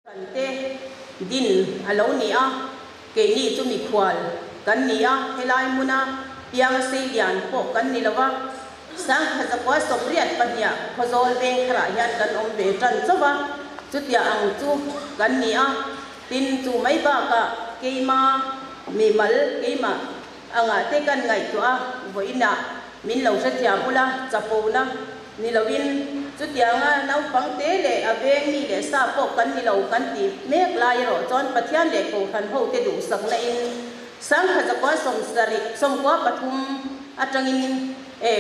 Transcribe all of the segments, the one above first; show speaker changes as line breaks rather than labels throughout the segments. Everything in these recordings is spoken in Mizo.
Kan te din a lo ni a, keini chu mikhual kan ni a, helai hmuna pianga seilian pawh kan ni lo va, 1982 Khawzawl veng tharah hian kan awm ve tan chauh a, chutia ang chu kan ni a, tin chu mai bakah keima mimal keimah angah te kan ngaihtuah a, vawiinah min lo hrethiam ula chapona Ni loin, chutianga naupang te leh a veng mi leh sa pawh kan ni lo kan ti mek lai erawh chuan Pathian leh Kohhran hote duhsakna in 1973 93 atangin e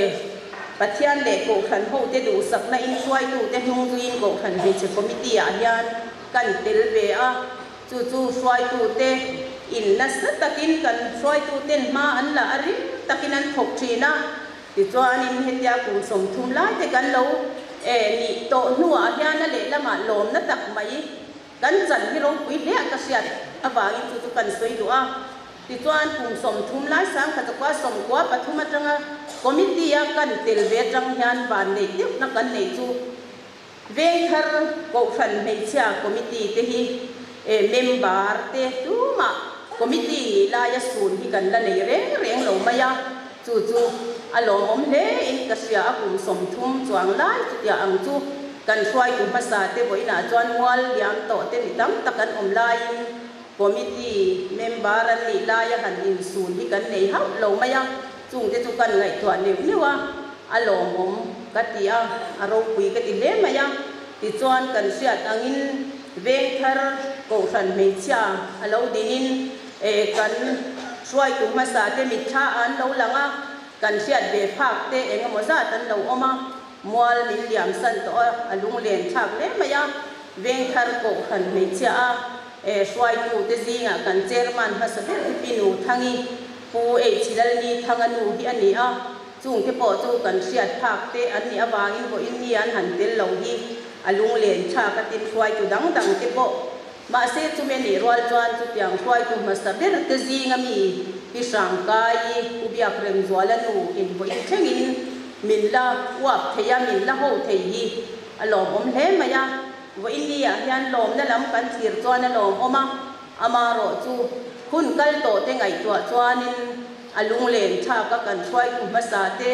Pathian leh Kohhran hote duhsakna in hruaitute hnungzuiin Kohhran Hmeichhe Committee ah hian kan tel ve a, chu chu hruaitute in nasa takin kan hruaituten hma an la a rim takin an thawk thin a. Tichuanin hetia kum 30 lai te kan lo e nih tawh hnuah hian a lehlamah lawmna tak mai kan chan hi ropui hle a ka hriat avangin chu chu kan sawi duh a. Tichuan kum 30 lai 1993 atanga committee a kan tel ve atang hian vanneih deuhna kan neih chu Vengthar Kohhran Hmeichhia Committee te hi e member te tumah committee nih laia sun hi kan la nei reng reng lo mai a, chu chu a lawmawm hle in ka hria a kum 30 chuang lai chutiah ang chu kan hruaitu hmasa te vawiinah chuan mual liam tawh te mi tam tak an awm laiin committee member an nih laia han insun hi kan nei hauh lo mai a. Chungte chu kan ngaihtuah neuh neuh a, a lawmawm ka ti a, a ropui ka ti hle mai a. Tichuan kan hriat angin Vengthar Kohhran hmeichhia a lo dinin e kan hruaitu hmasa te mitthla an lo lang a, kan hriat ve phak te eng emaw zat an lo awm a, mual min liam san tawh a, a lunglen thlak hle mai a. Vengthar Kohhran hmeichhia a e hruaitu te zingah kan chairman hmasa ber hi Pi Nuthangi, Pu Eichhilalni Thanga nu hi a ni a, chungte pawh chu kan hriat phak te an nih avangin vawiin ni an han tel lo hi a lunglen thlak a tin hruaitu dang dang te pawh. Mahse chumi a nih rual chuan chutiang hruaitu hmasa ber te zinga mi Pi Hrangkai, Pu Biakremzuala nu in vawiin thlengin min la uap thei a, min la ho thei hi a lawmawm hle mai a. Vawiin ni ah hian lawmna lam kan thlir chuan a lawmawm a. Amarawh chu hun kal tawh te ngaihtuah chuanin a lunglen thlak a kan hruaitu hmasa te,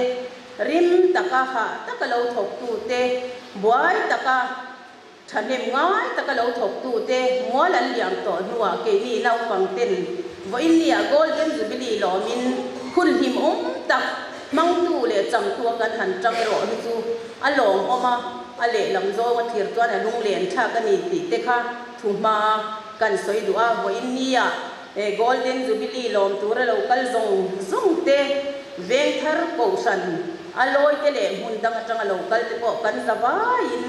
rim taka hah taka lo thawktu te, buai taka thahnem ngai taka lo thawktu te mual an liam tawh hnuah keini naupang ten vawiin nia Golden Jubilee lawmin hun hlimawm tak hmangtu leh changtu a kan han tang erawh hi chu a lawmawm a, a lehlam zawng a thlir chuan a lunglen thlak a ni tih te kha thu hma Kan sawi duh a, vawiin nia he Golden Jubilee lawm tura lo kal zawng zawng te, Vengthar Kohhran a lawi te leh hmun dang atanga lo kal te pawh kan za vaiin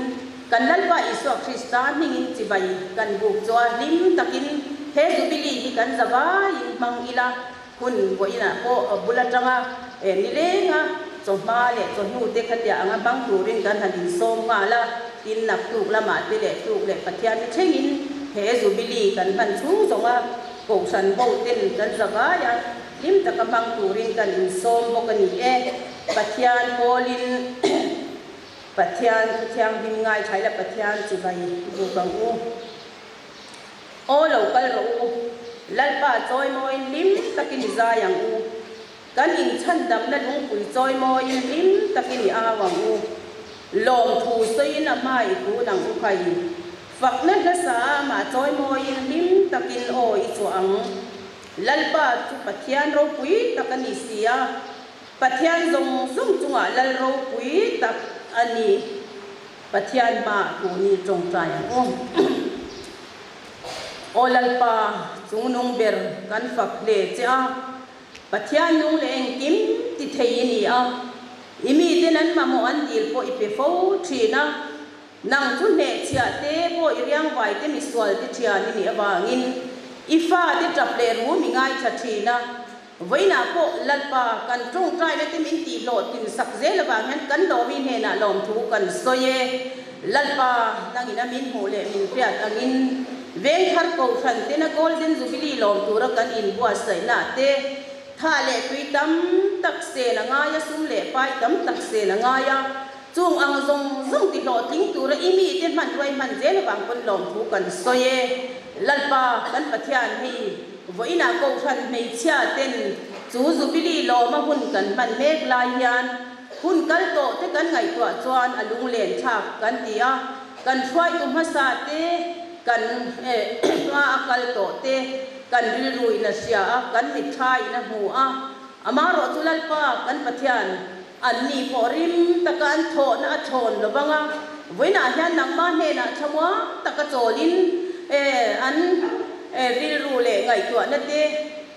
kan Lalpa Isua Krista hmingin chibai kan buk chu a, hlim takin he Jubilee hi kan za vaiin hmang ila, hun vawiinah pawh bul atanga nilenga chawhma leh chawhnu te khatiah anga hmang turin kan han insawm nghal a, tin naktuk lamah te leh tuk leh Pathian ni thlengin he Jubilee kan hman chhung zawnga Kohhran ho ten kan zavai a, hlim taka hmang turin kan insawm bawk a ni e. Pathian pawlin Pathian Thuthianghlim ngaithlaila Pathian chibai buk ang u. Aw lo kal rawh u, Lalpa chawimawiin hlim takin i zai ang u. Kan inchhandamna lungpui chawimawiin hlim takin i au ang u. Lawmthu sawiin a hma i kun ang u khai. Fakna hlasa a amah chawimawiin hlim takin aw i chhuah ang. Lalpa chu Pathian ropui tak a ni si a, Pathian zawng zawng chungah Lal ropui tak a ni. Pathian hmaah tuni tawngtai ang u. Aw Lalpa, chungnung ber kan fak hle che a, Pathian nung leh engkim ti thei i ni a, i miten an mamawh an dil pawh i pe fo thin a, nang chu hnehchhiah te pawh i riangvai te misual te thian i nih avangin i fate tap leh rum i ngaithla thin a, Vawiinah pawh Lalpa kan tawngtaina te min tih hlawhtlin sak zel avang hian kan lawmi hnenah lawmthu kan sawi e. Lalpa nangin a min hmuh leh min hriat angin Vengthar Kohhran tena Golden Jubilee lawm tura kan inbuatsaihna te tha leh tui tam tak sen a ngai a, sum leh pai tam tak sen a ngai a. Chu Chung ang zawng zawng ti hlawhtling tura i mite hman ruai hman zel avang pawn lawmthu kan sawi e. Lalpa kan Pathian hei vawiinah Kohhran hmeichhia ten chu Jubilee lawma hun kan hman mek lai hian hun kal tawh te kan ngaihtuah chuan a lunglen thlak kan ti a, kan hruaitu hmasa te kan hma a kal tawh te kan rilru in a hria a, kan mitthla in a hmu a, amaherawh chu Lalpa kan Pathian Anni pawh rim taka an thawhna a thlawn lo vang a, vawiinah hian nangmah hnenah thlamuang taka chawlin an rilru leh ngaihtuahna te,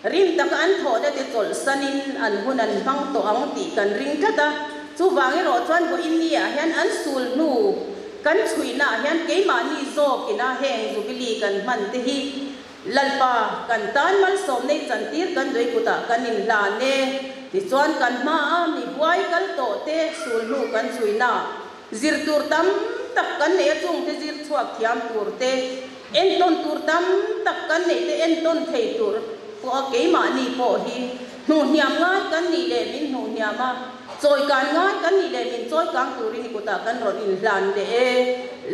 rim taka an thawhna te chawlhsanin an hun an hmang tawh ang tih kan ring tlat a. Chuvang erawh chuan vawiin niah hian an sul hnu kan chhuihnaah hian keimahni zawkina heng Jubilee kan hman te hi Lalpa, kan tan malsawm nei chantir kan dui kutah kan inhlan e. Tichuan kan hmaa mi buai kal tawh te sul hnu kan chhuina zir tur tam tak kan nei a chungte zir chhuak thiam tur te, entawn tur tam tak kan neih te entawn thei tur pawh a keimahni pawh hi hnuhhniam ngai kan nih leh min hnuhhniam a, chawikan ngai kan nih leh min chawikang turin i kutah kan rawn inhlan leh e.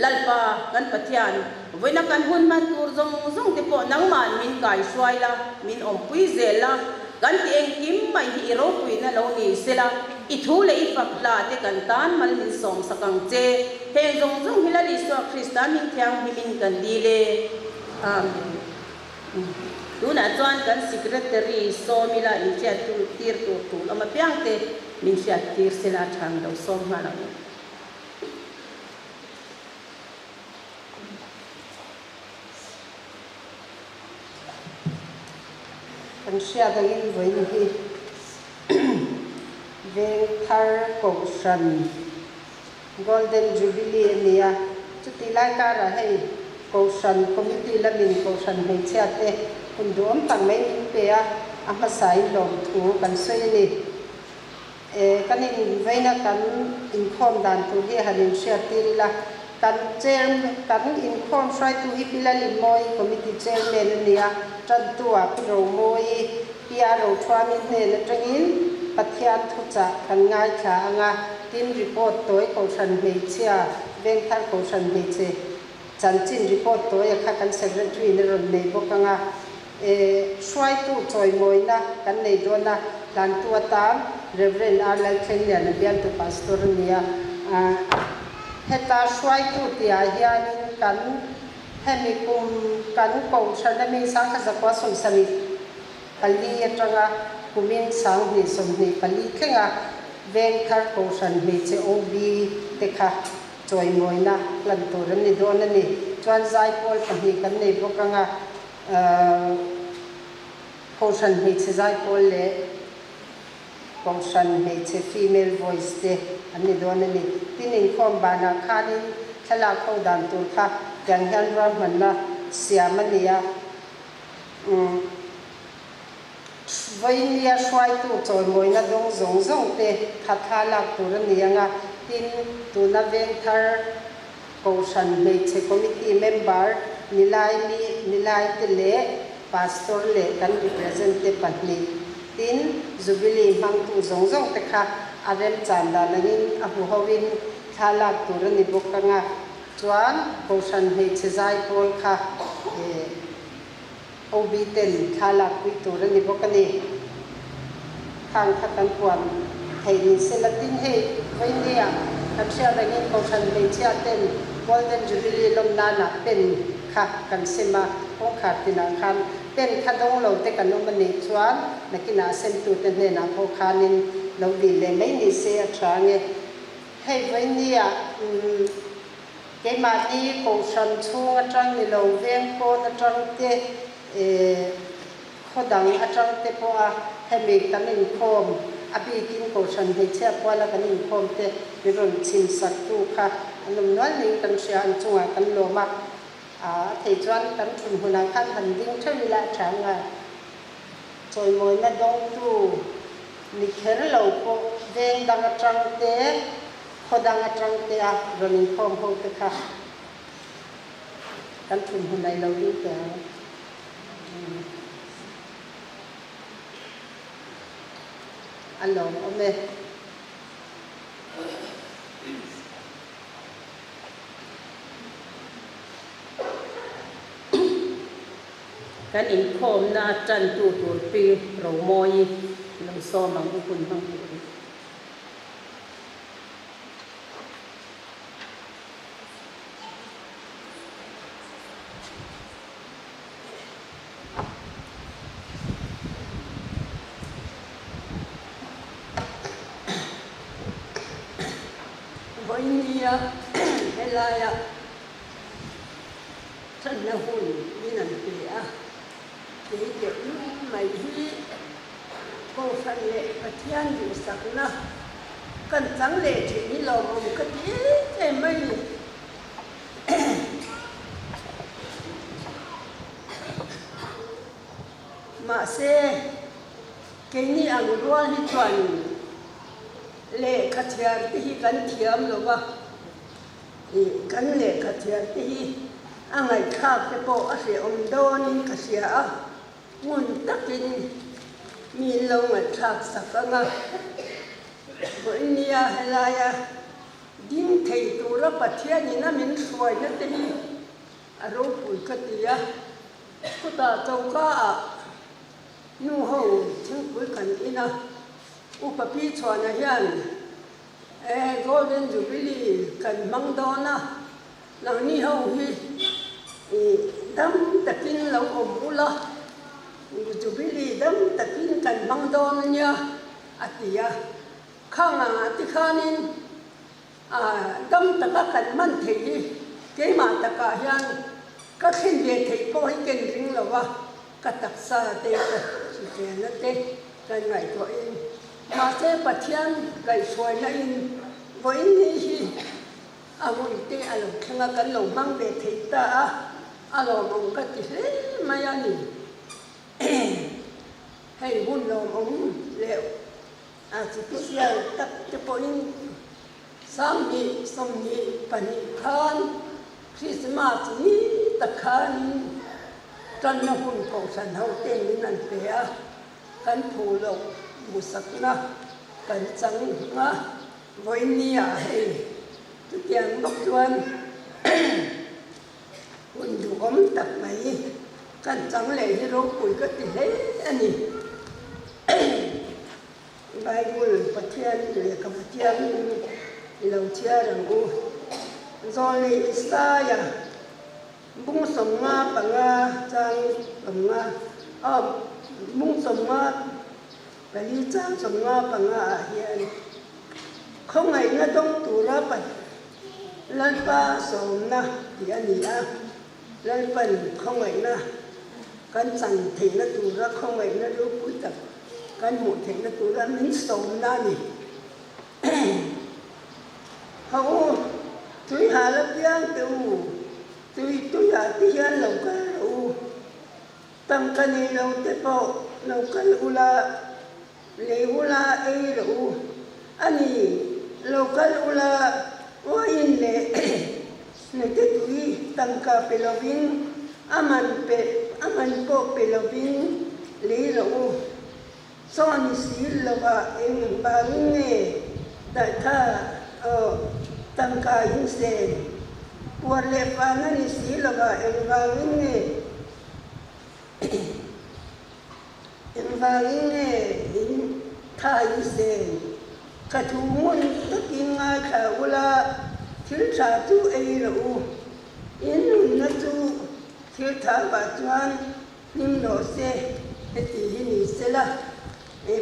Lalpa, kan Pathian. Vawiina kan hun hman tur zawng zawng te pawh nangmah min kaihruai la, min awmpui zel la, kan ti engkim mai hi i ropuina lo ni sela, i thu leh i fak hla te kan tan mal min sawmsak ang che. Heng zawng zawng hi Lal Isua Krista hming thianghimin kan dil e. Amen. Tunah chuan kan Secretary Sawmila inhriat tir tur tul awm apiang te min hriat tir sela tha ang lo sawm nghal ang.
Kan hriat angin vawiin hi Vengthar Kohhran Golden Jubilee a ni a, chutih lai karah hei Kohhran Committee lamin Kohhran hmeichhia te hun duhawm tak mai min pe a, a hmasain lawmthu kan sawi a ni. E, kan inveina kan inkhawm dan tur hi han inhriat tir ila, kan chair, kan inkhawm hruaitu hi Pi Lalinmawi, Committee Chairman a ni a, tantu ah Pi Romawi, Pi A Rothuami hnen atangin Pathian thuchah kan ngaithla ang a, tin report tawi Kohhran hmeichhia, Vengthar Kohhran hmeichhe chanchin report tawi a kha kan Secretary in a rawn nei bawk ang a. E, hruaitu chawimawina kan nei dawn a, hlantu atan Rev. R. Lalthlengliana bialtu Pastor a ni a. Heta hruaitu tihah hianin kan hemi kum kan Kohhran ami Sangkha 1974 atanga kumin 2024 thlenga Vengthar Kohhran hmeichhe OB te kha chawimawina hlan tur an ni dawn a ni. Chuan zaipawl pahnih kan nei bawk anga. Kohhran hmeichhe zaipawl leh Kohhran hmeichhe female voice te an ni dawn a ni. Tin, inkhawm banah khanin thlalak ho dan tur kha tiang hian ruahmanna siam a ni a. Vawinia hruaitu chawimawina dawng zawng zawng te kha thla lak tur a ni ang a. Tin, tuna vengthar Kohhran hmeichhe committee member nilai mi nilai te leh pastor leh kan represent te pahnih tin Jubilee hmangtu zawng zawng te kha a remchan dan angin a hmu ho in thla lak tur a ni bawk anga chuan Kohhran hmeichhe zai pawl kha OB ten thla lak pui tur a ni bawk a ni. Khang kha kan puan theih ni se la tin hei vawinia kan hriat angin Kohhran hmeichhia ten Golden Jubilee lawm nanah pen kha kan sem a, kawngkhar tinah khan pen kha dawng lo te kan awm a nih chuan nakinah semtute hnenah pawh khanin lo dil leh mai ni se a tha ange. Hei vawinia umm. Keimahni Kohhran chhung atang ni lo veng pawn atang te eh khaw dang atang te pawha hemi kan inkhawm a bikin Kohhran hmeichhia puala kan inkhawm te min rawn chhim sak tu kha an awm nual niin kan hria an chungah kan lawm a, a thei chuan kan thun hunah khan han ding theuh ila a tha anga chawimawina dawngtu ni kher lo pawh veng dang atang te Khaw dang atang te a rawn inkhawm ho te kha kan thun hun ai lo ding teh ang. A lawmawm e.
Kan inkhawmna tantu tur Pi Romawi lo sawm ang u hun hmang turin.
Vawinia helaia channa hun min an pe a, kei tehlul mai hi Kohhran leh Pathian duhsakna kan chang leh thin hi lawmawm ka ti em em mai ni. Mahse, keini ang rual hi chuan lehkha chhiar te hi kan thiam lo va, ih kan lehkha chhiar te hi a ngaihthlak te pawh a hrehawm dawnin ka hria a, ngun takin mi in lo ngaihthlak sak ang a, vawinia helaia ding thei tura Pathianin a min hruaina te hi a ropui ka ti a. Chutah choka ah nu ho thingpui kan in a, Upa Pi Chhuana hian e Golden Jubilee kan hmang dawn a, nangni ho hi ih dam takin lo awm ula, Jubilee dam takin kan hmang dawn ania a ti a. Khang angah te khanin Dam taka kan hman theih hi keimah takah hian ka thlen ve theih pawh hi ken ring lo va, ka taksa te ka hriselna te kan ngaihtuahin mahse Pathian kaihhruaina in vawiin ni hi a hun te a lo thleng a, kan lo hmang ve thei ta a, a lawmawm ka ti hle mai a ni. Hei hun lawmawm leh A chipisial tak te pawhin 2022 khan Krismas ni tak khanin tanna hun kohhran ho ten min an pe a, kan phu loh hmuhsakna kan chang a, vawiin ah hei chutiang bawk chuan hun duhawm tak mai kan chang leh hi ropui ka ti hle a ni. Bible Pathian lehkhabu thiangin i lo chhiar ang u. Zawlnei Isaia bung 55 chang 50 aw bung 54 chang 55 ah hian khawngaihna dawng tura Lalpa sawmna tih a ni a. Lalpan khawngaihna kan chan theihna tura khawngaihna ropui tak kan hmuh theihna tura min sawmna a ni. Ha u, tui hal apiang teh u, tui tuiah te hian lo kal rawh u, tangka nei lo te pawh lo kal ula, lei ula ei rawh u a ni, lo kal ula uain leh hnute tui tangka pe lovin a man pe a man pawh pe lovin lei rawh u. Saw ni sil lova eng vangin nge dahtha aw tangka in sen puar leh fana ni si lova eng vangin nge Engvangin nge in tha in sen? Ka thu ngun takin ngaithla ula, thil tha chu ei rawh u. In nunna chu thil tha vah chuan hlim rawh se, heti hi ni sela,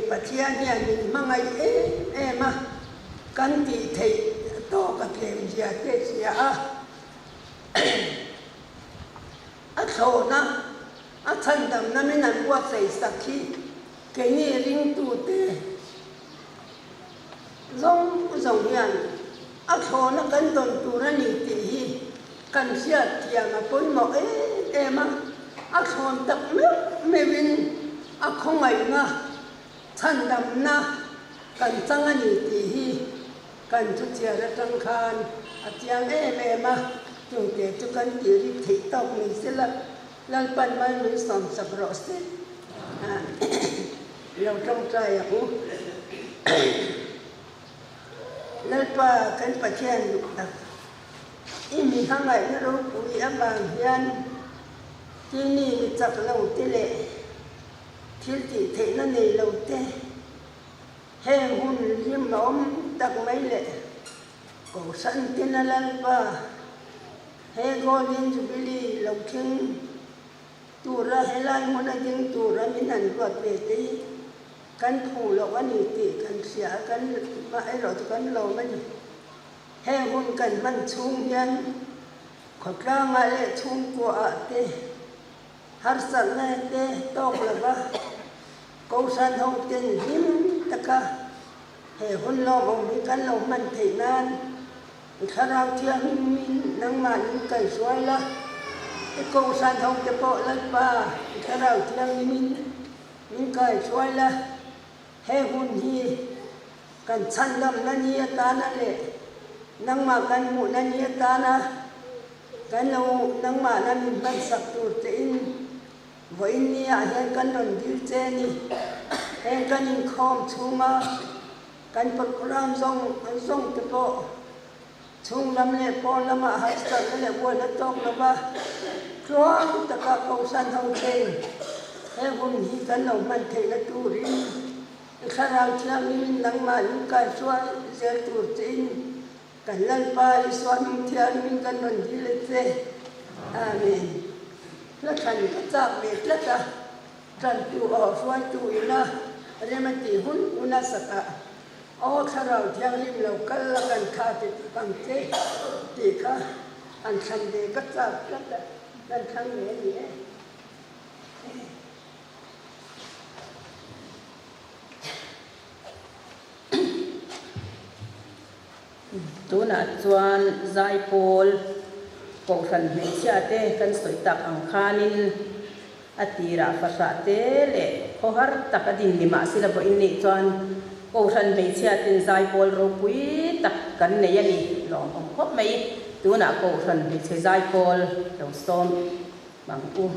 Pathian hian min hmangaih em em a, kan tih theih tawk a tlem zia te hria a. A thlawhna, a chhandamna min an buatsaih sak hi keini ringtute zawng zawng hian a thlawhna kan dawn tur a ni tih hi kan hriat thiam a pawimawh em em a. A thlawn tak meuh meuhin a khawngaihna, chhandamna kan chang a ni tih hi Kan thuchiar atang khan a chiang em em a, chungte chu kan tih rik theih tawk ni sela, Lalpan mal min sawmsak rawh se. Lo tawngtai ang u. Lalpa kan Pathian duh tak, i mi hmangaihna ropui avang hian. Keini mi chak lo te leh thil tih theihna nei lo te heng hun hlim a awm tak mai leh Kohhran tina Lalpa he Golden Jubilee lo thleng tura helai hmuna ding tura min han ruat ve te hi kan phu loh a ni tih kan hria a, kan mah erawh chu kan lawm a ni. Heng hun kan hman chhung hian khawtlangah leh chhungkuaah te harsatna te tawk lova Kohhran ho ten hlim taka he hun lawmawm hi kan lo hman theih nan I thlarau thianghlimin nangmah min kaihruai la, i Kohhran ho te pawh Lalpa i thlarau thianghlimin min kaihruai la, he hun hi kan chhandamna ni atana leh nangmah kan hmuhna ni atana kan lo nangmahna min hmansak tur chein vawiin niah hian kan rawn dil che a ni. Heng kan inkhawm chhunga Kan program zawng zawng te pawh chhung lam leh pawn lamah harsatna leh buaina tawk lova tluang taka Kohhran ho ten he hun hi kan lo hman theihna turin i thlarau thianghlimin nangmah in kaihruai zel tur chein kan Lalpa Isua hming thianghlimin kan rawn dil a che. Amen. Hla thlan ka chak ve tlat a. Tantu aw hruaitu ina rem a tih hun hun a sakah aw thlarau thianghlim lo kal la kan tha ti tuk ang che tih kha an thlan ve ka chak tlat a, kan thlang ve a ni e.
Tunah chuan Zaipawl Kohhran hmeichhia te kan sawi tak ang khanin a tirah fahrah te leh khawhar tak a din ni mah sila vawiin nih chuan Kohhran hmeichhia ten Zaipawl ropui tak kan nei a ni lawmawm khawp mai. Tunah Kohhran hmeichhe Zaipawl lo sawm ang u.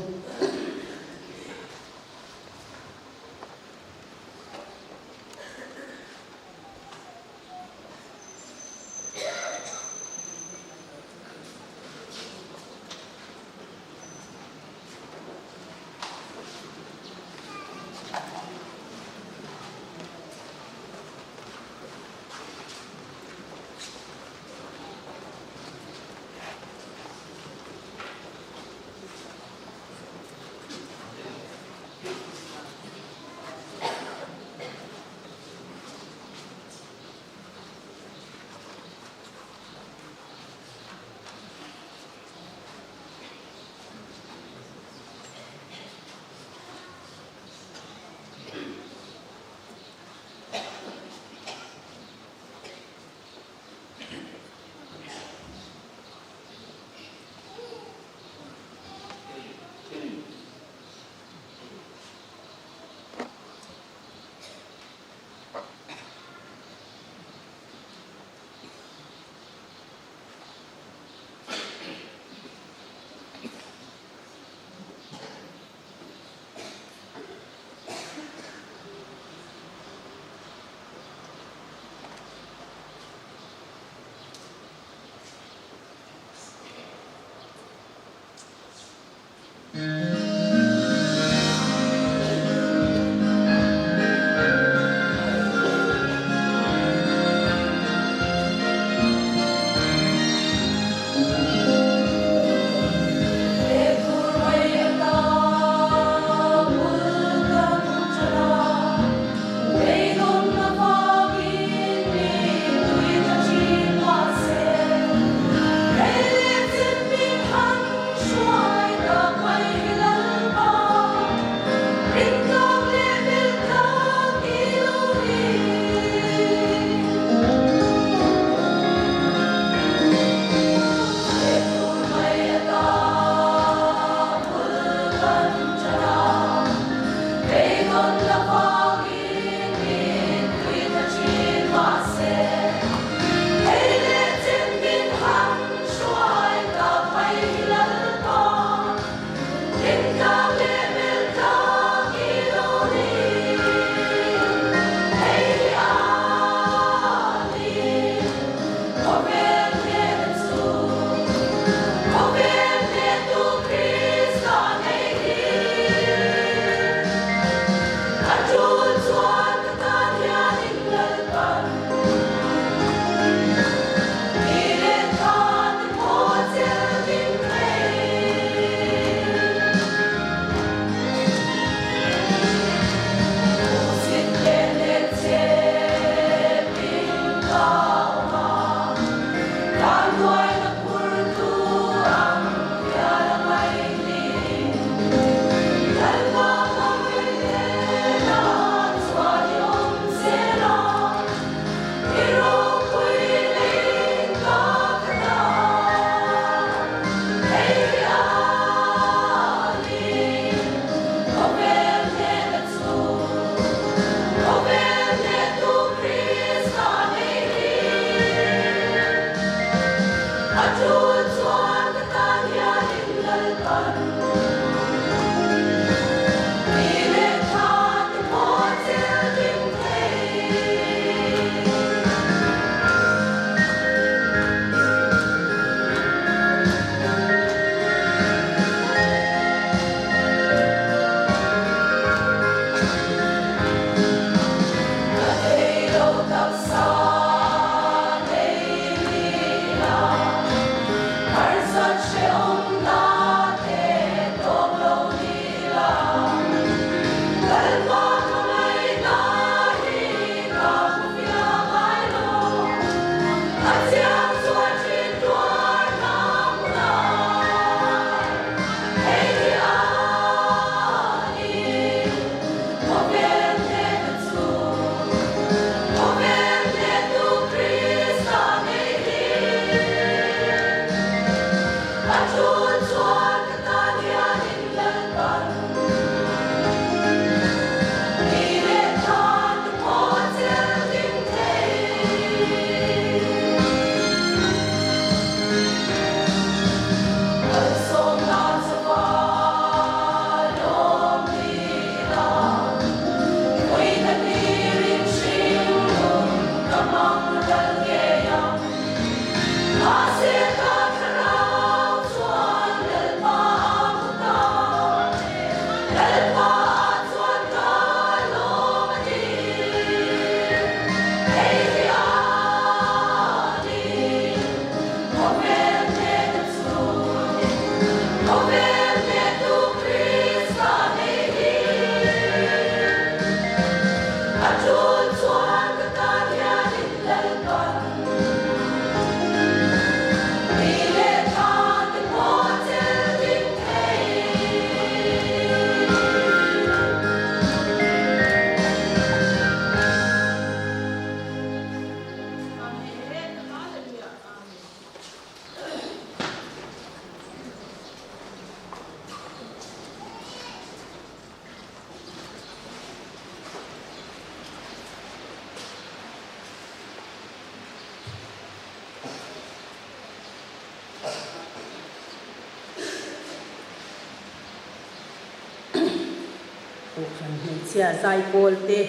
Kohhran hmeichhia zaipawl te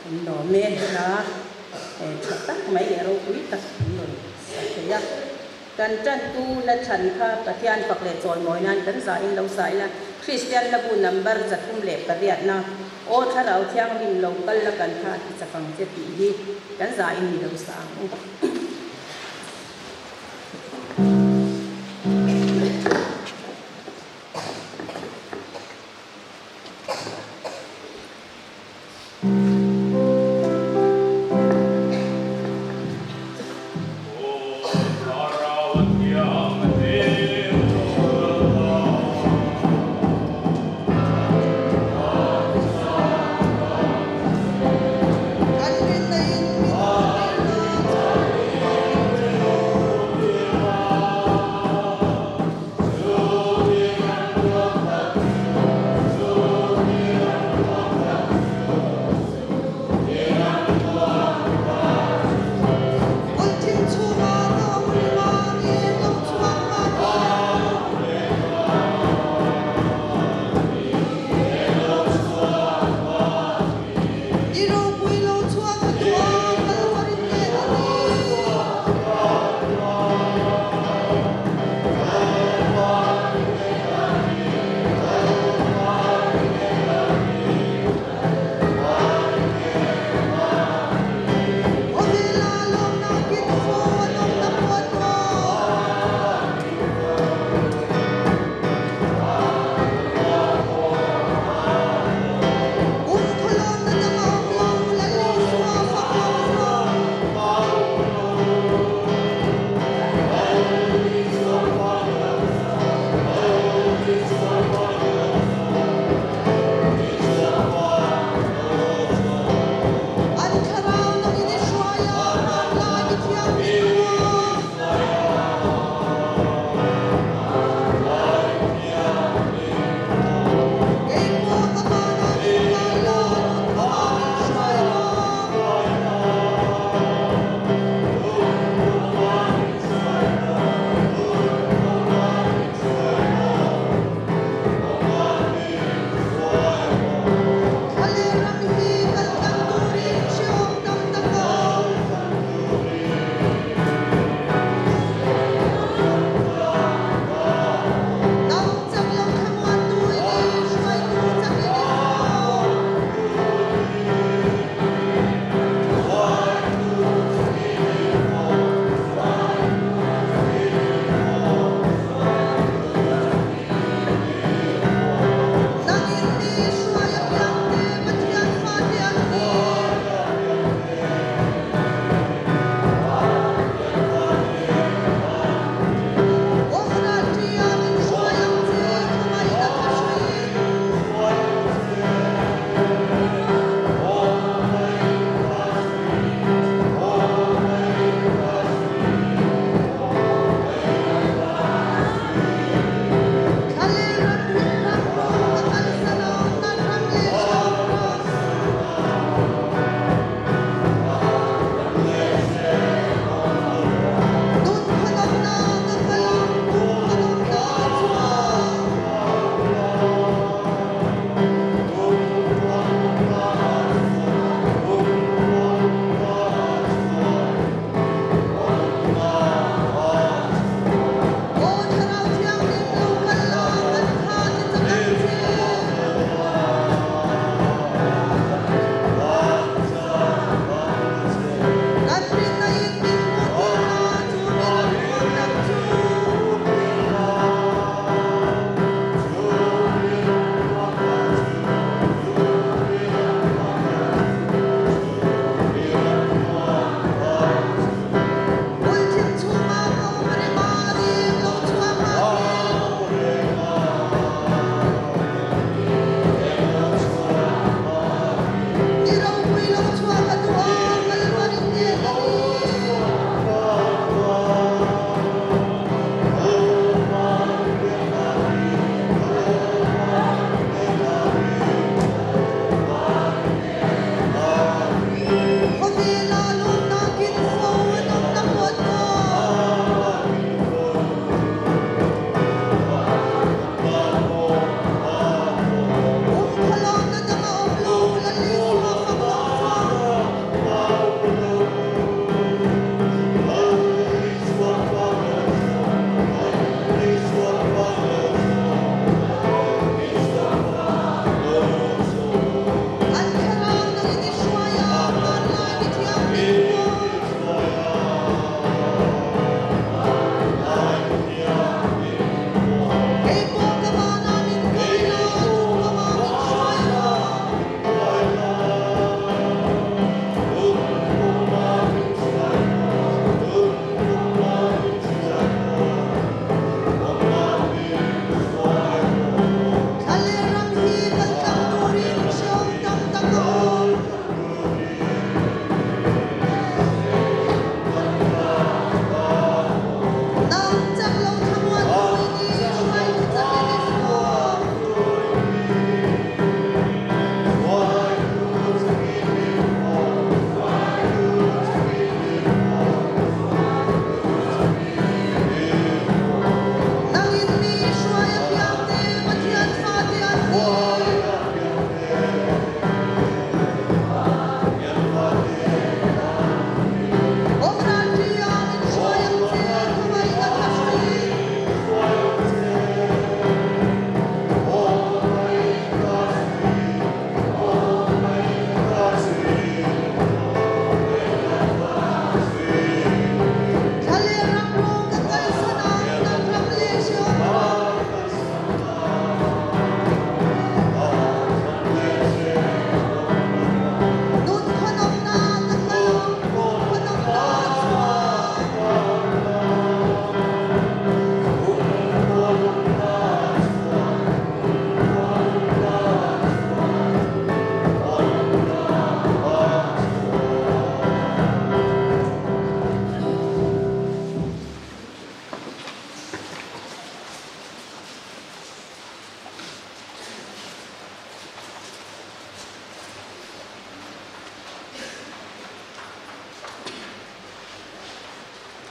an lawm e hla tha tak mai leh ropui tak an rawn sa thei a. Kan tantu na chhan kha Pathian fak leh chawimawi nan kan zahin lo sa ila, Kristian hlabu number 308 na Aw Thlarau Thianghlim lo kal la kan tha ti chak ang che tih hi kan zahin mi lo sa ang u.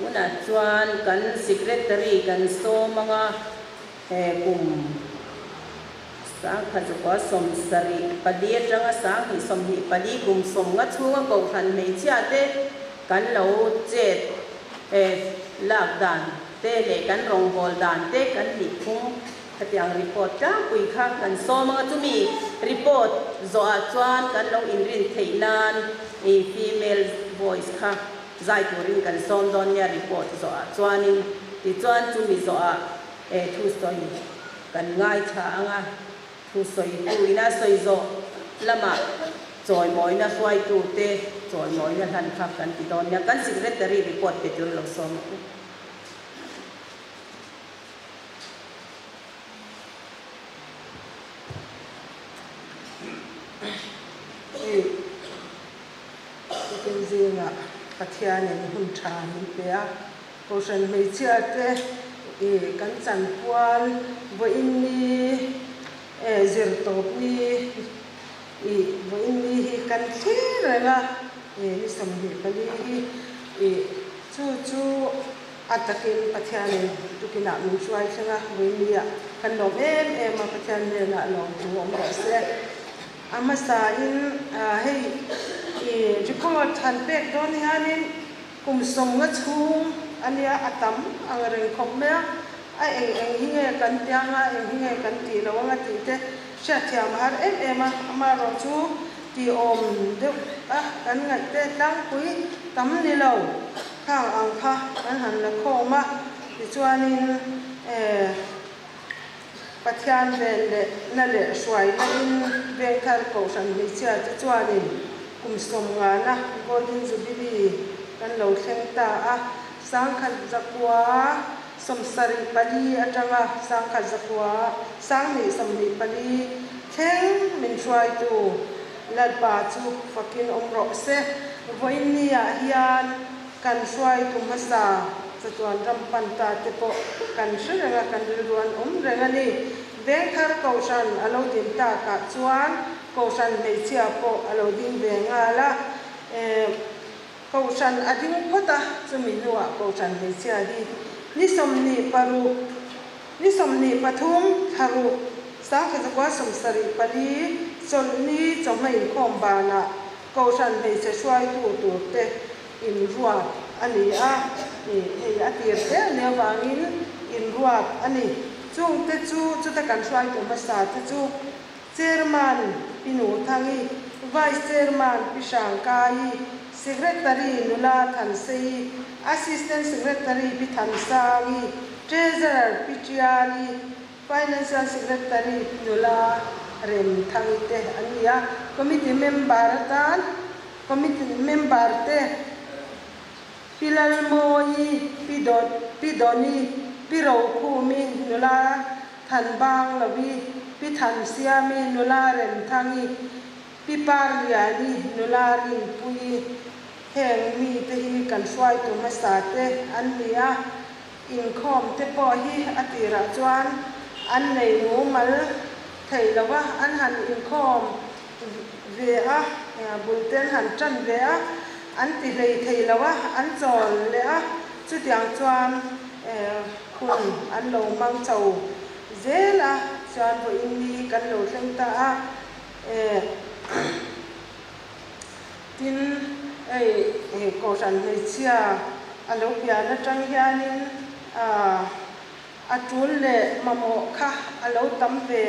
Tunah chuan kan Secretary kan sawm anga he kum 1974 atanga 2024 kum 50 chhunga Kohhran hmeichhia te kan lo chet lak dan te leh kan rawngbâwl dan te kan nih phung Khatiang report tlangpui kha kan sawm anga chumi report zawhah chuan kan lo inrin theih nan i female voice kha zai turin kan sawm dawn nia report zawhah chuanin tichuan chumi zawhah e thusawi kan ngaithla anga thusawi tu ina sawi zawh lamah chawimawina hruaitute chawimawina hlan kha kan ti dawn nia kan secretary report pe tur lo sawm ang u.
Hei tukin zingah Pathianin hun tha min pe a, Kohhran hmeichhia te i kan chanpual vawiin ni e zir tawp ni i vawiin ni hi kan thlir reng a, i ni 24 hi i chu chu A takin Pathianin tukinah min hruai thleng a, Vawinia kan lawm em em a, Pathian hnenah lawmthu awm rawh se. A hmasain hei i record han pek dawn hianin kum 50 chhung a nia, a tam ang reng khawp mai a, a eng eng hi nge kan ti anga, eng hi nge kan tih lo anga tih te hriatthiam a har em em a, amaherawh chu tih awm deuh a kan ngaih te tlangpui tam ni lo. Khang ang kha kan han la khawm a, tichuanin eh Pathian ven leh na leh hruaina in Vengthar Kohhran hmeichhia te chuanin kum 50na Golden Jubilee kan lo thleng ta a, 1974 atanga 1924 thleng min hruaitu Lalpa chu fakin awm rawh se. Vawiin niah hian kan hruaitu hmasa chatuan ram pan ta te pawh kan hre reng a, kan rilru an awm reng a ni. Vengthar Kohhran a lo din takah chuan Kohhran hmeichhia pawh a lo ding ve nghal a. Kohhran a ding phawt a, chumi hnuah Kohhran hmeichhia hi ni 26, ni 23 thlaruk 1974 chawlhni chawhma inkhawm banah Kohhran hmeichhe hruaitu turte inruat a ni a, hei a tir hle a nih avangin inruat a ni. Chungte chu chuta kan hruaitu hmasa te chu Chairman Pi Nuthangi, Vice Chairman Pi Hrangkaii, Secretary Nula Thanseii, Assistant Secretary Pi Thansangi, Treasurer Pi Tiali, Financial Secretary Nula Remthangi te an ni a, Committee Member atan Committee Member te Pi Lalmawii, Pi Pi Dawni, Pi Rokhumi, Nula Thanbanglovi, Pi Thansiami, Nula Remthangi, Pi Parliani, Nula Rinpuii, heng mite hi kan hruaitu hmasa te an ni a. Inkhawm te pawh hi a tirah chuan an nei mumal thei lo a, an han inkhawm ve a, bul te an han tan ve a, an ti hlei thei lo a, an chawl leh a, chutiang chuan hun an lo hmang chho zel a, chuan vawiin ni kan lo thleng ta a. Tin, hei Kohhran hmeichhia a lo pian atang hianin a tul leh mamawh kha a lo tam ve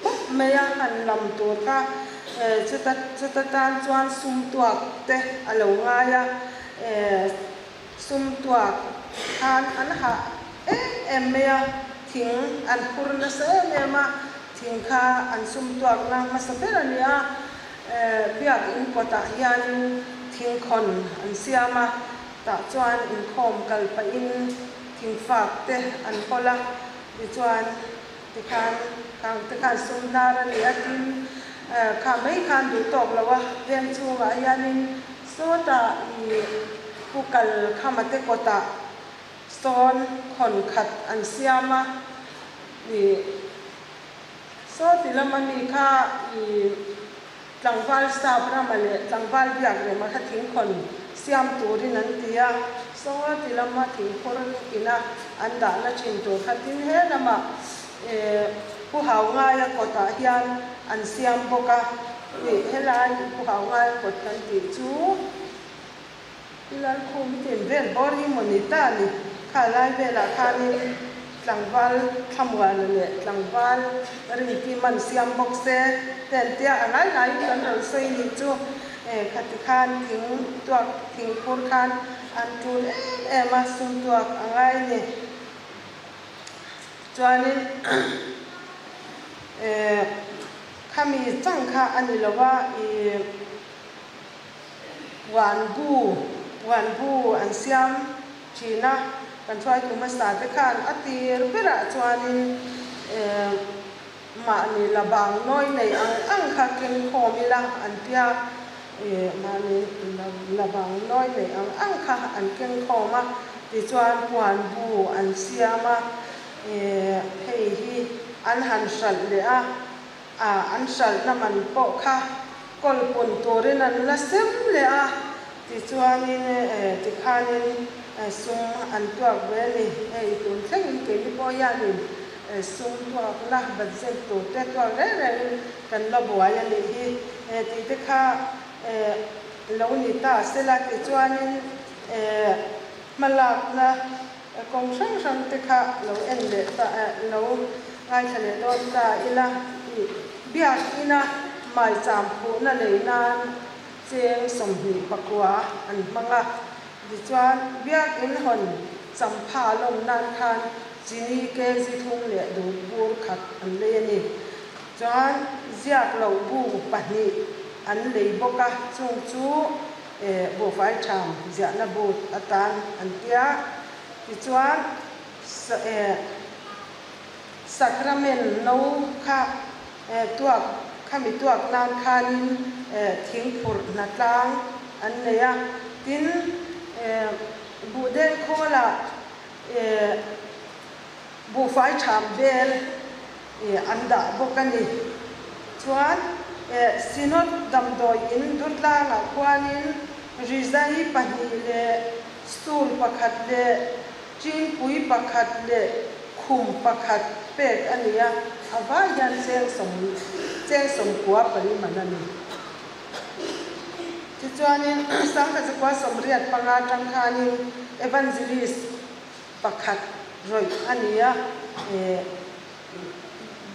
khawp mai a, han lam tur kha chuta chuta tan chuan sum tuak te a lo ngai a, sum tuak khan an hah em em mai a, thing an phur nasa em em a, thing kha an sum tuakna hmasa ber a ni a. Biak in kawtah hianin thingkhawn an siam a, tah chuan inkhawm kal pahin thingfak te an hawl a, tichuan tikhan khang te khan sum hnar a ni a, tin kha mai khan duh tawk lo a, veng chhungah hianin sawtah ih pu kal khama te kawtah sawn khawn khat an siam a, ih. Saw ti lama mi kha i tlangval sap rama leh tlangval biak rema kha thingkhawn siam turin an ti a. Saw ti lama thingphur ina an dahna thin tur kha tin he lamah Pu Haungaia kawtah hian an siam bawk a, helai Pu Haungaia kawt kan tih chu I Lalkhum hi tin vel bawr hi maw ni ta ni? Kha lai velah khanin tlangval thlamuana leh tlangval rinkim an siam bawk se ten tia a ngai ngaiin kan rawn sawi nih chu khati khan thing tuak thing phur khan an tul em em a, sum tuak a ngai ni. Chuanin khami chang kha a ni lo a, i. Puan bu, puan bu an siam thin a, kan hruaitu hmasa te khan a tir berah chuanin mahni la bang nawi nei ang ang kha keng khawm ila an tia, mahni la bang nawi nei ang ang kha an keng khawm a, tichuan puan bu an siam a, hei hi an han hralh leh a. A an hralhna man pawh kha kawlpun turin an la sem leh a, tichuanin tikhanin sum an tuak ve a ni. Hei tun thlengin keini pawh hianin sum tuakna budget tur te tuak reng rengin kan la buai a nih hi tih te kha lo ni ta sela, tichuanin hmalakna Kawng hrang hrang te kha lo en leh ta lo ngaithla leh dawn ta ila i biak ina maicham phuhna lei nan cheng 24 an hmang a, tichuan biak in hawn champha lawm nan khan chini kg thum leh dut bur khat an lei a ni. Chuan ziak loh bu pahnih an lei bawk a, chung chu Buhfai ṭham ziahna but atan an tia. Tichuan, Sacrament no kha tuak khami tuak nan khanin thingphurh hnatlang an nei a. Tin, buhdeng khawlah buhfai ṭham bel an dah bawk a ni. Chuan Synod damdawi in Durtlangah khuanin rizai pahnih leh stool pakhat leh chingpui pakhat leh khum pakhat pek a ni a, a vai hian cheng sawm cheng sawmkua pali man a ni. Tichuanin 1985 atang khanin Evangelist pakhat rawih a ni a,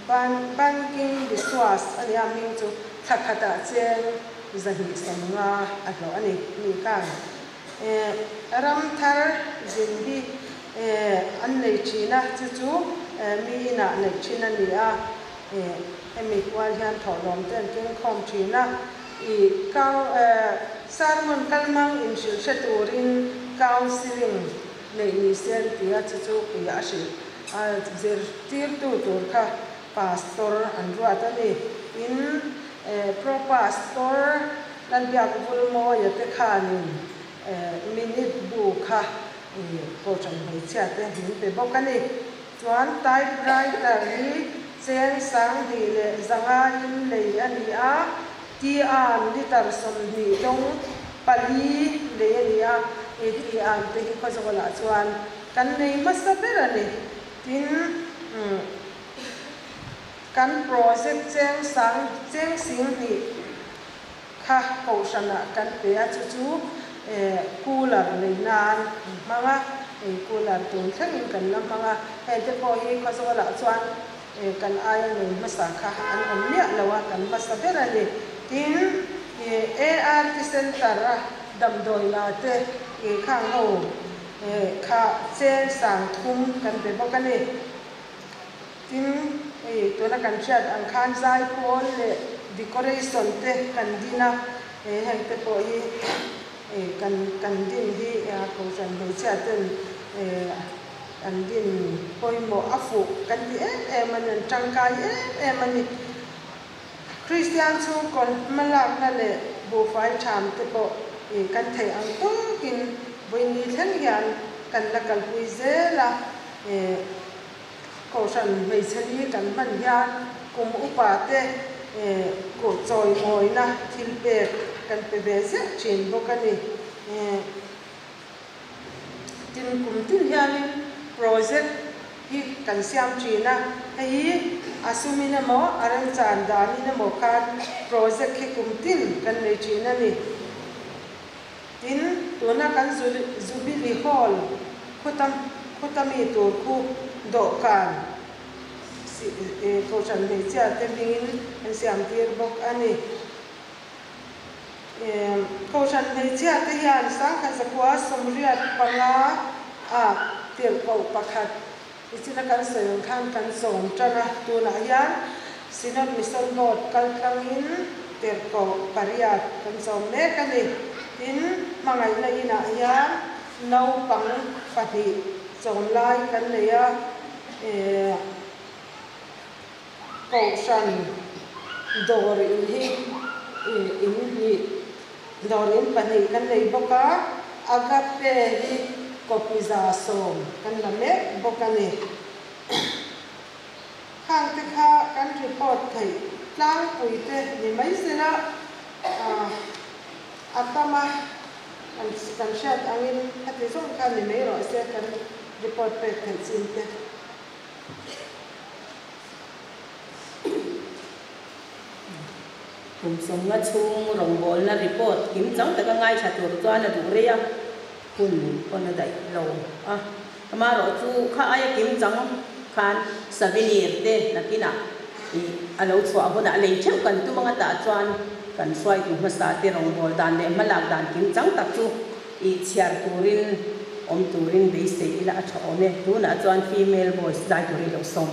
Banking Biswas a nia hming chu thla khatah cheng 250 a hlawh a ni ni khan ram thar zin hi an nei thin a, chu chu mi inah neih thin a ni a, hemi kual hian thawhlawm te an keng khawm thin a, i sermon kalmang inhrilh hre turin counselling neih ni se an ti a, chu chu i a hrilh A zirtirtu tur kha Pastor an ruat a ni. Tin, Pro Pastor Lalbiak Vulmawia te khanin minute bu kha Kohhran hmeichhia te min pe bawk a ni. Chuan typewriter hi cheng 2100 in lei a ni a, Tian litre 20 dawng pali lei a ni a, tian te hi Khawzawlah chuan Kan nei hmasa ber a ni. Tin, kan project cheng sang cheng sing hnih kha kohhranah kan pe a, chu chu cooler lei nan an hmang a, hei cooler tun thlengin kan la hmang a, heng te pawh hi Khawzawlah chuan kan aia nei hmasa kha an awm miah lo a, kan hmasa ber a ni. Tin, ART Centre a damdawi la te khang ho Kha cheng 3000 kan pe bawk a ni. Tin, hei tuna kan hriat ang khan zaipawl leh decoration te kan din a, heng te pawh hi kan kan din hi kohhran hmeichhia ten kan din pawimawh a fuh kan ti em em a ni, an tangkai em em a ni. Kristian chhungkaw hmalakna leh buhfai ṭham te pawh kan theih ang tawkin vawiin thleng hian kan la kalpui zel a. Kohhran hmeichhe ni kan hman hian kum upa te chawi mawina thil pek kan pe ve ziah ṭhin bawk a ni.
Tin, kum tin hianin project hi kan siam thin a, hei hi a sumin emaw a remchan danin emaw khan project hi kum tin kan nei thin a ni. Tin, tuna kan Jubilee Hall khuta khuta mi tur khu dawhkan Kohhran hmeichhia te hmingin an siam tir bawk a ni. Kohhran hmeichhia te hian 1985 ah tirhkoh pakhat ichina kan sawi ang khan kan sawm tan a, tunah hian Synod Mission Board kaltlangin tirhkoh pariat kan sawm mek a ni. Tin, hmangaihna inah hian naupang pahnih chawm lai kan nei a. Kohhran dawr in hi in hnih dawr in pahnih kan nei bawk a, Agape hi copy 100 kan la mek bawk a ni. Khang te kha kan report theih tlangpui te ni mai sela a tam a, kan hriat angin heti zawng kha ni mai rawh se kan report pek theih chin te.
Kum sawmnga chhung rawngbawlna report kim chang taka ngaithla tur chuan a duh rei a, hun pawn a daih lo a. Amaherawh chu kha aia kim chang khan souvenir te nakinah ih a lo chhuah hunah lei theuh kan tum anga tah chuan kan hruaitu hmasa te rawngbâwl dan leh hmalak dan kim chang tak chu Ih chhiar turin awm turin beisei ila a tha awm e. Tunah chuan female voice zai turin lo sawm.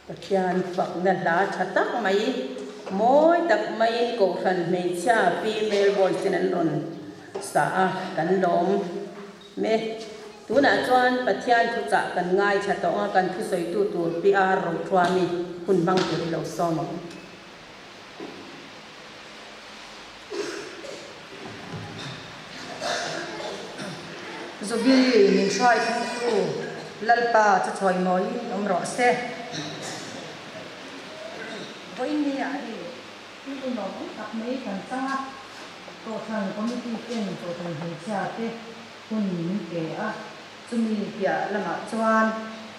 Pathian fakna hla tha tak mai, mawi tak maiin Kohhran hmeichhia female voice in an rawn sa a, kan lawm me. Tunah chuan Pathian thuchah kan ngaithla tawh a, kan thusawitu tur PR Rothuami hun hmang tur i lo sawm ang.
Jubilee min hruai thlengtu Lalpa chu chawimawiin awm rawh se. Vawiin ni ah hei thil unawm awm tak mai kan chang a, Kohhran Committee ten Kohhran hmeichhia te hun min pe a, chumi piah lamah chuan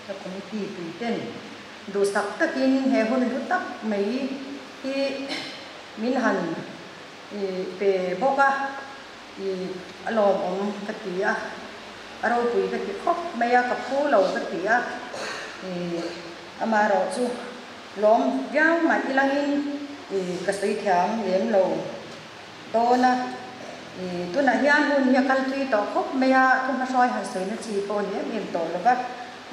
ka committee pui ten duhsak takin he hun hlu tak mai hi min han pe bawk a, a lawmawm ka ti a, a ropui ka ti khawp mai a, ka phu lo ka ti a, amaherawhchu lawm viau mah ilangin ka sawi thiam lem lo dawn a, tunah hian hun hi a kal tui tawh khawp mai a, thu hmahruai han sawina chi pawh a ni em em tawh lo va,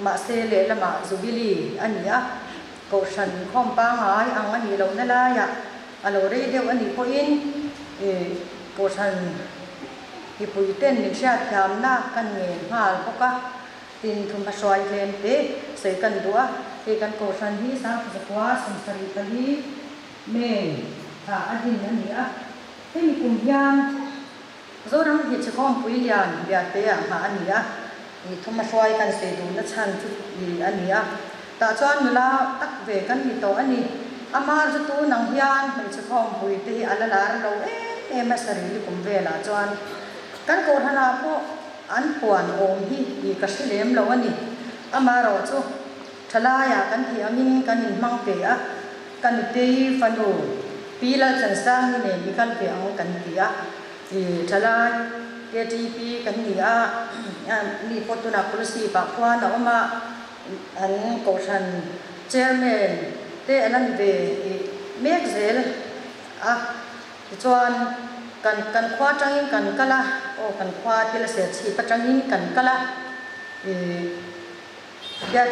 mahse lehlamah Jubilee a ni a. Kohhran inkhawm pangngai ang a nih lohna laiah a lo rei deuh a nih pawhin Kohhran mipuiten min hriatthiamna kan ngen nghal bawk a, tin thumhma hruai tlem te sawi kan duh a, hei kan Kohhran hi Sangkhaw 74 May thla a din a ni a, hemi kum hian Zoram hi Chhekawngpui lian biate ah nghah a ni a, i thuma hruai kan sei duhna chhan chu i a ni a, tah chuan nula tak ve kan ni tawh a ni. Amar chu tun ang hian hmeichhe khawmpui te hi a la lar lo em em a, sarili kum velah chuan kan kohhran ah pawh an puan awm hi i ka hre lem lo a ni. Amaherawh chu thalai ah kan thih angin kan inhmang ve a, Ka nutei fanu Pi Lalchansangi nen i kal ve ang kan ti a, i thalai KTP kan ni a, mi pawh tunah policy pah khuan a awm a, an kohhran chairman te an la ni ve i mek zel a, tichuan kan kan khua atangin kan kal a, aw kan khua thil a serchhip atangin kan kal a, i. Biak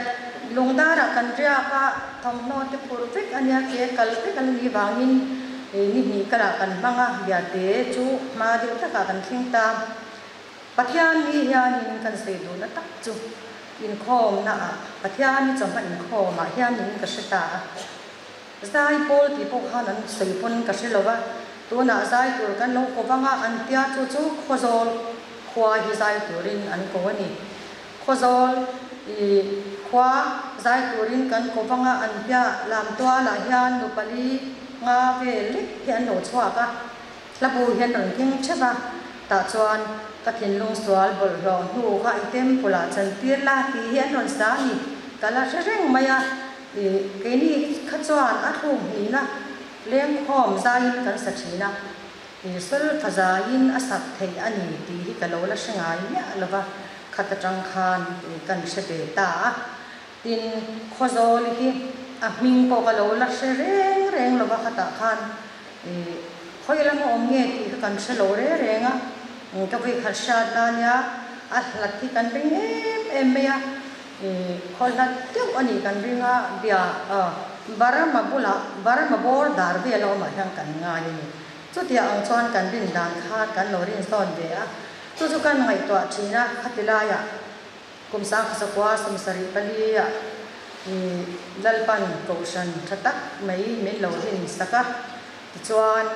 lungdarah kan riak a, thawmhnaw te phur vek a nia ke kal vek an nih vangin ni hnih kalah kan hmang a, biate chu hma deuh takah kan thleng ta. Pathian ni hianin kan sawi duhna tak chu inkhawmnaah, Pathian ni chawhma inkhawmah hianin ka hre ta a. Zai pawl tih pawh khan an sawi pawn ka hre lo va, tunah zai tur kan lo ko vang a, an tia chu chu Khawzawl khua hi zai turin an ko a ni. Khawzawl i khua zai turin kan ko vang a, an piah lam tualah hian nu pali nga vel lek hi an lo chhuak a, hlabu hian rawn keng theuh a, tah chuan ka thinlung sual bawlhhlawh hnu kha i temple ah chantir la tih hi an rawn sa a ni, ka la hre reng mai a, i keini kha chuan a thluk hnihna lengkhawm zaiin kan sa thin a. Isol fazaiin a sak theih a ni tih hi ka lo la hre ngai miah lo va, khat atang khan kan hre ve ta a. Tin, Khawzawl hi a hming pawh ka lo la hre reng reng lo va, khatah khan khawi lama awm nge tih kha kan hre lo reng reng a. Ka vawi khat hriat na nia, a hlat hi kan ring em em mai a, khaw hlat deuh a nih kan ring a, bia Burma bulah Burma border vel a awmah hian kan ngai a ni. Chutiang ang chuan kan rin dan kha kan lo rin sawn ve a, chu chu kan ngaihtuah thin a, khati laiah kum 1974 ah i Lalpan Kohhran tha tak mai min lo rin sak a, tichuan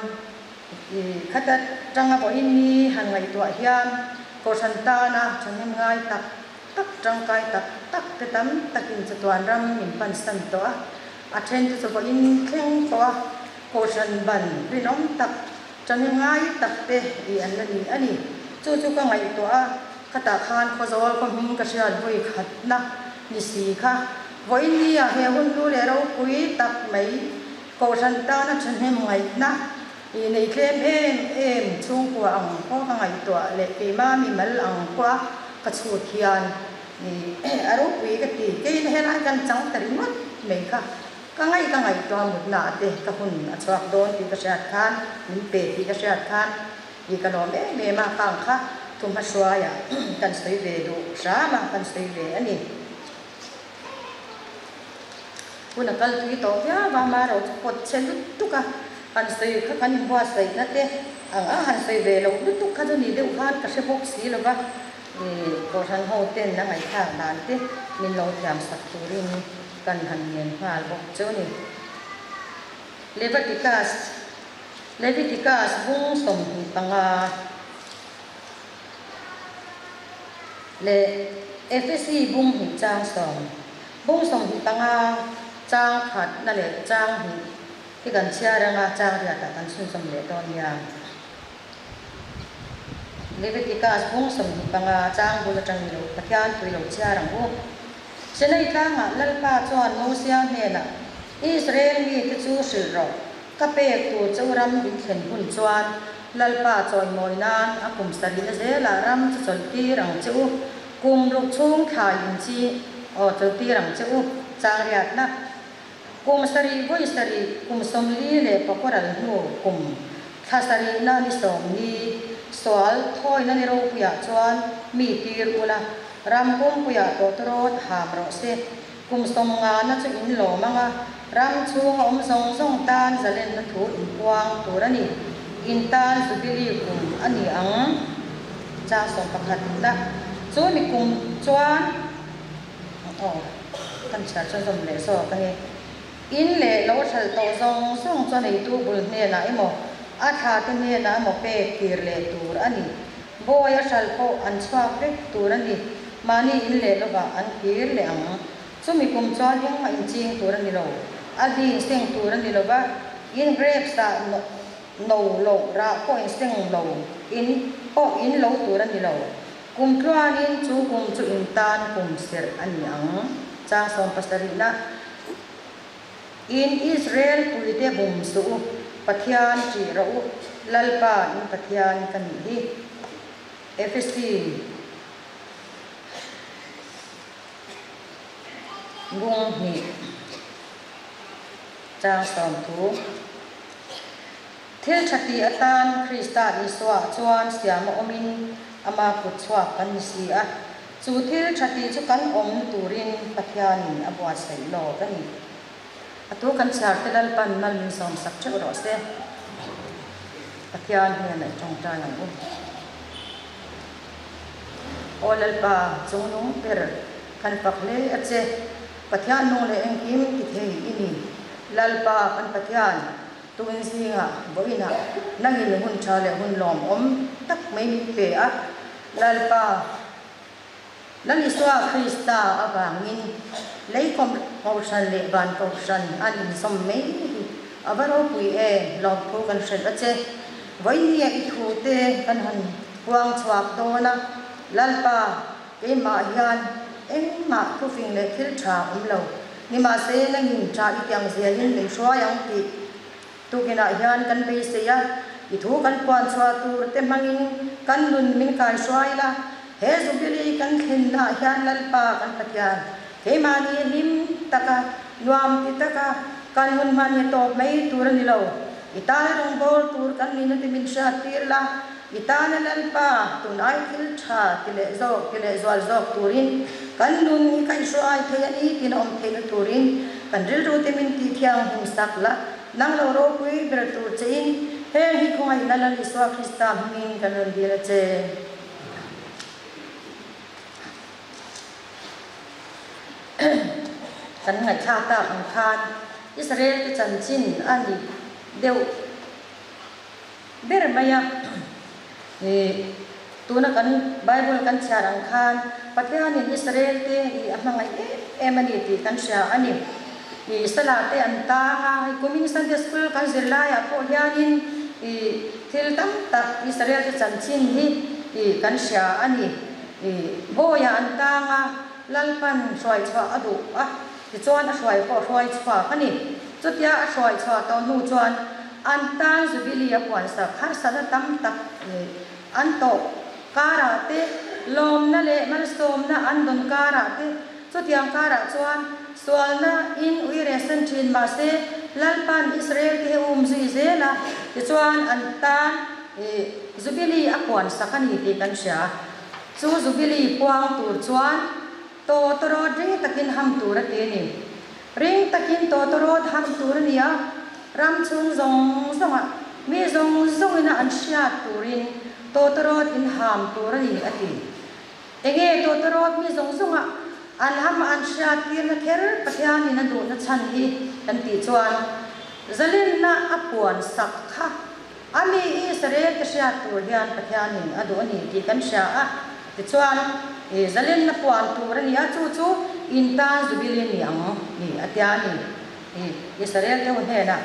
i khata tanga pawhin mi han ngaihtuah hian Kohhran tana thahnem ngai tak tak tangkai tak tak te tam takin chatuan ram min pansan tawh a, a then te chu vawiin thleng pawh a Kohhran ban rinawm tak, ṭahnem ngai tak te i an la ni a ni. Chu chu ka ngaihtuah a, khatah khan Khawzawl khaw hming ka hriat vawi khatna ni si kha. Vawiin nia he hun hlu leh ropui tak mai Kohhran tana ṭhahnem ngaihna i nei tlem em em chhungkua ang pawh ka ngaihtuah leh keimah mimal ang pawha ka chhut hian a ropui ka ti. Keina helai kan chang ta ringawt mai kha. Ka ngaih ka ngaihtuah mutna ah te ka hun a chhuak dawn tih ka hriat khan, min pe tih ka hriat khan i ka lawm em em a, kang kha thumhma hruaiah kan sawi ve duh hram a, kan sawi ve a ni. Hun a kal tui tawh viau a, amaherawh chu pawt chhe lutuk a, han sawi kha kan inbuatsaihna te ang a han sawi ve loh lutuk kha chu ni deuh khan ka hre bawk si lo va, ih Kohhran ho ten a ngaihthlak dan te min lo thiam sak turin kan han ngen nghal bawk chu a ni. Leviticus Leviticus bung 25 leh Efesi bung hnih chang sawm bung 25 chang khatna leh chang hnih hi kan chhiar anga chang riatah kan chhunzawm leh dawn nia. Leviticus bung 25 chang bul atang i lo Pathian pui lo chhiar ang u. Sinai tlangah Lalpa chuan Mosia hnenah, Israel mite chu hrilh rawh, ka pek tur chu ram in thlen hun chuan Lalpa chawimawi nan a kum sarihna zelah ram chu chawlhtir ang che u, kum ruk chhung thlai in chi aw chawlhtir ang che u, chang riatna kum sarih vawi sarih kum 44 ral hnu kum thla sarihna ni sawm ni sual thawina ni ropuiah chuan mi tir ula, ram pumpuiah tawtawrawt ham rawh se. Kum 50 na chu in lawm anga, ram chhunga awm zawng zawng tan zalenna thu in puang tur a ni. In tan Jubilee kum a ni ang. Chang 11 na chu mi kum chuan aw kan chhiar chu zawm leh zawk a ni. In leh lo hralh tawh zawng zawng chu a neitu bul hnenah emaw a thla te hnenah emaw pek kir leh tur a ni. Bawi a hralh pawh an chhuak vek tur a ni. Mahni in leh lovah an kir leh ang. Chumi kum chuan engmah inching tur a ni lo. A hling seng tur a ni lo va, in grapes ah no loh rah pawh in seng lo in pawh in lo tur a ni lo. Kum tluanin chu kum chu in tan kum serh a ni ang. Chang 70 na In Israel puite bum suh u, Pathian ṭih rawh u, Lalpa in Pathian ka nih hi. Efesi bung hnih chang 30. Thil ṭha tih atan Krista Isua chuan siam a awmin ama kut chhuak kan ni si a, chu thil ṭha tih chu kan awm turin Pathianin a buatsaih lawk a ni. A tu kan chhiar te Lalpan mal min sawm sak ṭheuh rawh se. Pathian hnenah i ṭawngṭai ang u. Aw Lalpa, chungnung ber kan fak hle a che. Pathian nung leh engkim ti thei i ni. Lalpa kan Pathian, tuin zingah vawiinah nangin hun ṭha leh hun lawmawm tak mai min pe a. Lalpa, Lal Isua Krista avangin lei kohhran leh van kohhran an inzawm mai hi a va ropui em, lawmthu kan hrilh a che. Vawinia i thute kan han puang chhuak dawn a, Lalpa, keimah hian engmah thufing leh thil tha awm lo, nimahse nangin tha i tiang zelin min hruai ang tih Tukinah hian kan beisei a, i thu kan puan chhuah tur te hmangin kan nun min kaihruai la, he Jubilee kan thlennaah hian Lalpa kan Pathian keimahni hlim taka, nuam ti taka kan hun hman hi tawp mai tur a ni lo. I tana rawngbâwl tur kan nihna te min hriat tir la, i tana Lalpa tun ai thil tha ti leh zawk ti leh zual zawk turin kan nun hi kaihruai thei a ni tiin a awm theihna turin kan rilru te min tih thianghlim sak la, nang lo ropui ber tur chein heng hi khawngaihna Lal Isua Krista hmingin kan rawn dil a che. Kan ngaihthlak tak ang khan Israel te chanchin a ni deuh ber mai a. Ih, tuna kan Bible kan chhiar ang khan Pathianin Israel te ih a hmangaih em em a ni tih kan hria a ni. Ih, Sala te an tang a, hei kumin Sunday School kan zir laiah pawh hianin ih thil tam tak Israel te chanchin hi ih kan hria a ni. Ih, bawiah an tang a, Lalpan hruai chhuah a duh a, tichuan a hruai pawh hruai chhuak a ni. Chutia a hruai chhuah tawh hnu chuan an tan Jubilee a puansak harsatna tam tak leh an tawh karah te, lawmna leh malsawmna an dawn karah te, chutiang karah chuan sualna in ui rehsan thin mahse Lalpan Israel te hi um zui zel a, tichuan an tan Jubilee a puansak a ni tih kan hria. Chu Jubilee puang tur chuan tawtawrawt ring takin ham tur a ti a ni. Ring takin tawtawrawt ham tur a ni a, ram chhung zawng zawngah mi zawng zawngina an hriat turin tawtawrawt in ham tur a ni, a ti. Enge tawtawrawt mi zawng zawngah an ham an hriat tirna kher Pathianin a duhna chhan hi kan tih chuan zalenna a puan sak kha a mi Israel te hriat tur hian Pathianin a duh a ni tih kan hria a. Tichuan, i zalenna puan tur a ni a, chu chu in tan Jubilee ni ang ni a tia a ni, i Israel te ho hnenah.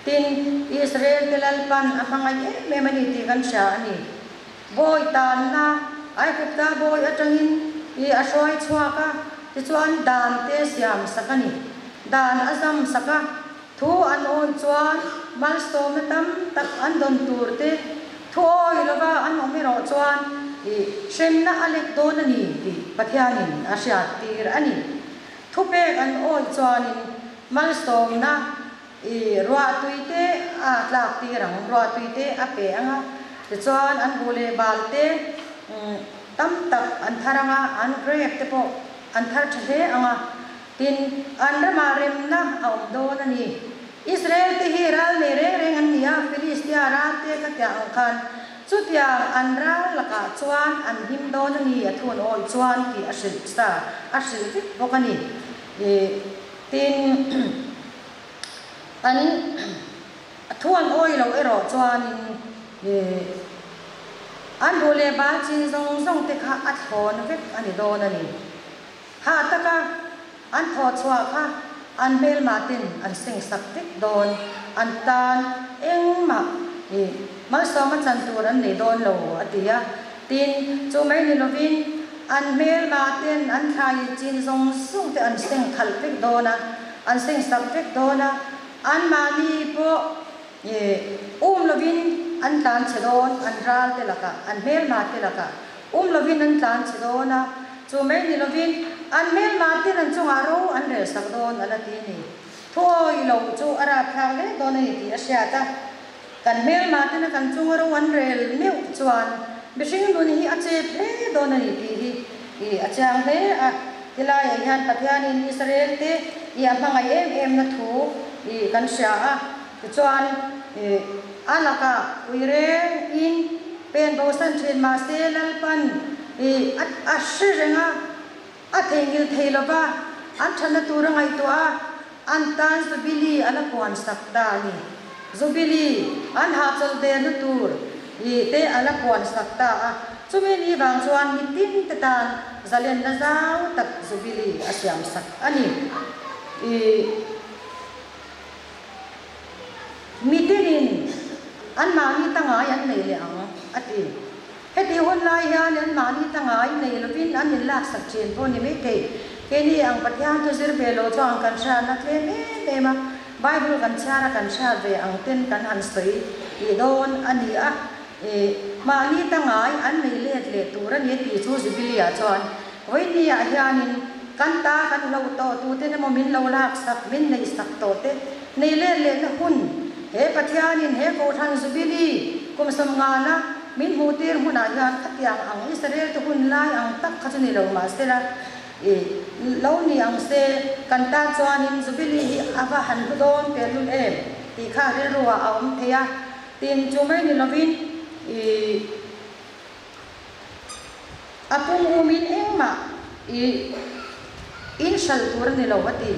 Tin, Israel te Lalpan a hmangaih em em a ni tih kan hria a ni. Bawi tanna, Aigupta bawi atangin i a hruai chhuak a, tichuan dan te siam sak a ni. Dan a zam sak a, Thu an awi chuan malsawmna tam tak an dawn tur te, thu awi lova an awm erawh chuan i hremna a lek dawn a ni tih Pathianin a hriat tir a ni. Thupek an awi chuanin malsawmna i ruahtui te a tlak tir ang, ruahtui te a pe ang a, tichuan an buh leh bal te tam tak an thar ang a, an grape te pawh an thar tha hle ang a. Tin, an ramah remna a awm dawn a ni. Israel te hi ral nei reng reng an ni a, Filistia ral te ka tiah ang khan chutiang an ral lakah chuan an him dawn a ni, a thun awih chuan tih a hrilh sa, a hrilh vek bawk a ni. Tin, an thu an awih loh erawh chuanin an buh leh bal chin zawng zawng te kha a thlawn vek a ni dawn a ni. Hah taka an thawh chhuah kha an hmelmah ten an seng sak vek dawn, an tan engmah i malsawma chan tur an nei dawn lo a ti a. Tin, chu mai ni lovin an hmelmah ten an thlai chin zawng zawng te an seng khalh vek dawn a, an seng sak vek dawn a, anmahni pawh i um lovin an tlan chhe dawn, an ral te lakah, an hmelmah te lakah Um lovin an tlan chhe dawn a, chu mai ni lovin an hmelma ten an chungah ro an rel sak dawn a la ti ni. Thuawi lo chu a rapthlak hle dawn a ni tih a hriat a, kan hmelma tena kan chunga ro an rel meuh chuan mihring nun hi a chep hle dawn a ni tih hi i a chiang hle a. Tilaiah hian Pathianin Israel te i a hmangaih em em na thu i kan hria a, tichuan i a lakah ui reng in Pen bosan thin mahse Lalpan i a a hre reng a, a theihnghilh thei lo va, an thatna tur a ngaihtuah a, an tan Jubilee a la puan sak ta a ni. Jubilee an hahchawlh derna tur i te a la puan sak ta a, chumi ni vang chuan mitin te tan zalenna zau tak Jubilee a siam sak a ni. I. Mitinin anmahni ta ngai an nei leh ang, a ti. Heti hun lai hian anmahni ta ngai nei lovin an inlaksak thin pawh ni maithei. Keini ang Pathian thu zir ve lo chuan kan hriatna tlem em em a, Bible kan chhiar a kan hriat ve ang ten kan han sawi tih dawn a ni a. Mahni ta ngai an nei let leh tur a ni a tih chu Jubilee-ah chuan Vawinia hianin kan ta kan lo tawh tuten emaw min lo laksak, min neihsak tawh te nei let lehna hun he Pathianin he Kohhran Jubilee kum sawmngana min hmuhtir hmunah hian khatiang ang Israel te hun lai ang tak kha chu ni lo mahsela i lo ni ang se kan tan chuanin Jubilee hi a va han hlu dawn tehlul em tih kha rilruah a awm thei a, tin chu mai ni lovin i. A pung umin engmah i in hralh tur a ni lo a ti.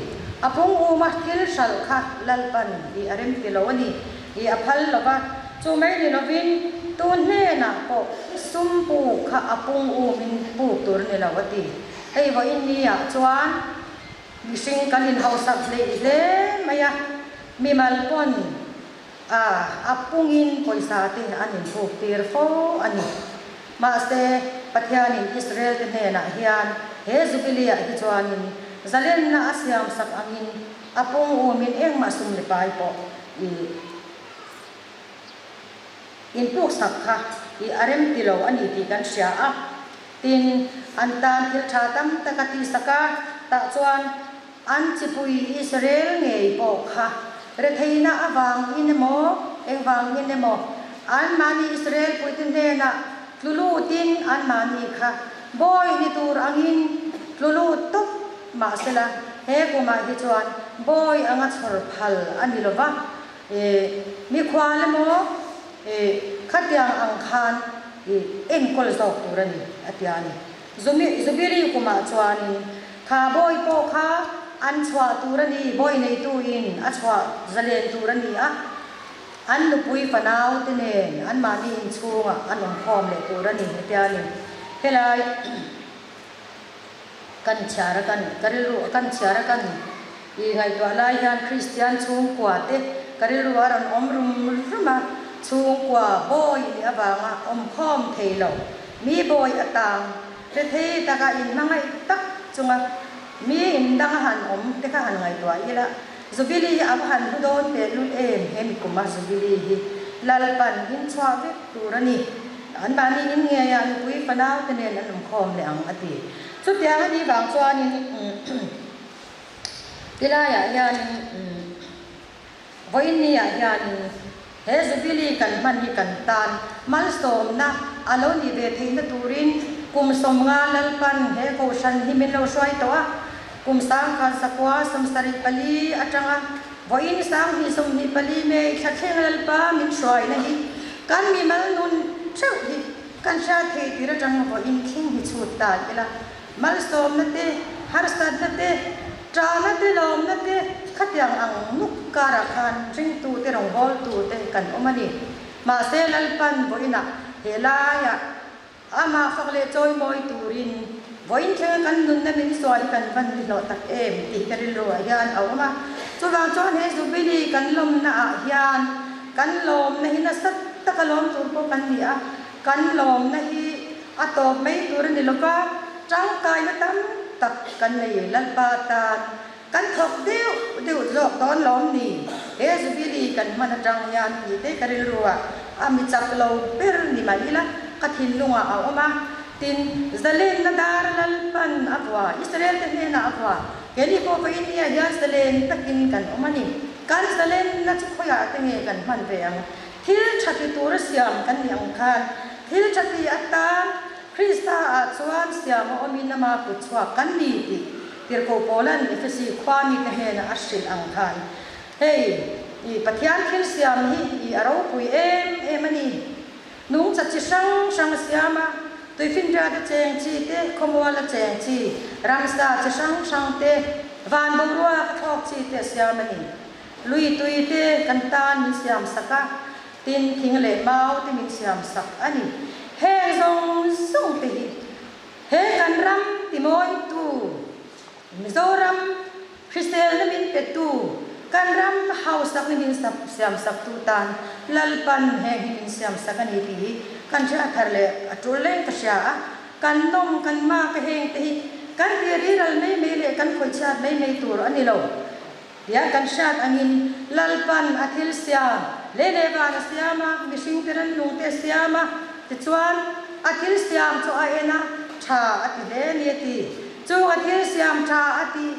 A pung uma thil hralh kha Lalpan i a rem ti lo a ni i a phal lo va. Chu mai ni lovin tun hnenah pawh sum puk kha a pung umin puk tur a ni lo a ti. Hei vawiin ni-ah chuan mihring kan inhausak hleih hle mai a, mimal pawn A, a pungin pawisa te an inpuk tir fo a ni. Mahse, Pathianin Israel te hnenah hian he Jubilee-ah hi chuanin zalenna a siamsak angin a pung umin engmah sum leh pai pawh i inpuksak kha i a rem ti lo a ni tih kan hria a. Tin, an tan thil tha tam tak a tihsak a, tah chuan An chipui Israel ngei pawh kha retheihna avangin emaw, engvangin emaw, anmahni Israel puite hnenah tlu lutin anmahni kha bawi ni tur angin tlu lut tawp mahsela. He kumah hi chuan bawi anga chhawr phal a ni lo va, i mikhual emaw i khatiang ang khan i enkawl zawk tur a ni, a ti a ni. Zubili kumah chuanin kha bawi pawh kha an chhuah tur a ni, bawi neituin a chhuah zalen tur a ni a, an nupui fanau te nen anmahni inchhungah an awmkhawm leh tur a ni, a ti a ni. Helai. Kan chhiar a kan ka rilru a kan chhiar a kan i ngaihtuah lai hian Kristian chhungkua te ka rilru a rawn awm rum rum a, chhungkua bawi nih avanga awmkhawm thei lo, mi bawi atang hre thei taka inhmangaih tak chunga mi indang a han awm te kha han ngaihtuah ila, Jubilee hi a va han hlu dawn tehlul em he mi kuma Jubilee hi Lalpan inchhuah vek tur a ni. Anmahni in ngeiah nupui fanau te nen an awmkhawm leh ang a ti. Chutiang a nih vang chuanin tilaiah hianin vawiin niah hianin he Jubilee kan hman hi kan tan malsawmna a lo nih ve theihna turin kum 50 Lalpan he Kohhran hi min lo hruai tawh a, kum 1974 atanga vawiin 2024 May thla thleng Lalpa min hruaina hi kan mimal nun theuh hi kan hriat thei tir atang vawiin thleng hi chhut ta ila malsawmna te, harsatna te, ṭahna te, lawmna te khatiang ang nuk karah khan ringtu te rawngbawltu te kan awm a ni. Mahse Lalpan vawiinah he laiah Amah fak leh chawimawi turin vawiin thlenga kan nunna min sual hi kan van ni hlawh tak em tih ka rilruah hian a awm a. Chuvang chuan he Jubilee kan lawmna ah hian kan lawmna hi nasa taka lawm tur pawh kan ni a, kan lawmna hi a tawp mai tur a ni lova, tangkaina tam tak kan nei Lalpa tan kan thawk deuh deuh zawk dawn lawm ni? He Jubilee kan hman atang hian tih te ka rilruah a mi chak lo ber ni mah ila ka thinlungah a awm a. Tin, zalenna dar Lalpan a vua, Israel te hnenah a vua. Keini pawh vawiin nia hian zalen takin kan awm a ni. Kan zalenna chu khawiah te nge kan hman ve ang? Thil tha ti tura siam kan nih ang khan thil tha ti atan Krista ah chuan siam a awmin ama kut chhuak kan ni tih Tirhkoh Paula'n Efesi khua mite hnenah a hrilh ang khan, Hei, i Pathian thil siam hi i a ropui em em a ni. Nungcha chi hrang hrang a siam a, tuifinriate cheng chi te, khawmuala cheng chi, ramsa chi hrang hrang te, van boruak a thlawk chi te a siam a ni. Lui tui te kan tan min siam sak a, tin thing leh mau te min siam sak a ni. Heng zawng zawng te hi He kan ram timawitu, Mizoram hriselna min petu, kan ram hausakna min siamsaktu tan Lalpan heng hi min siamsak a ni tih hi kan hria thar leh a tul leng ka hria a. Kan nawm, kan mak a heng te hi kan ti riral mai mai leh kan khawihchhiat mai mai tur a ni lo. Tia kan hriat angin Lalpan a thil siam, lei leh van a siam a, mihring te rannung te a siam a, tichuan a thil siam chu a en a, tha a ti hle ni a ti. Chung a thil siam tha a tih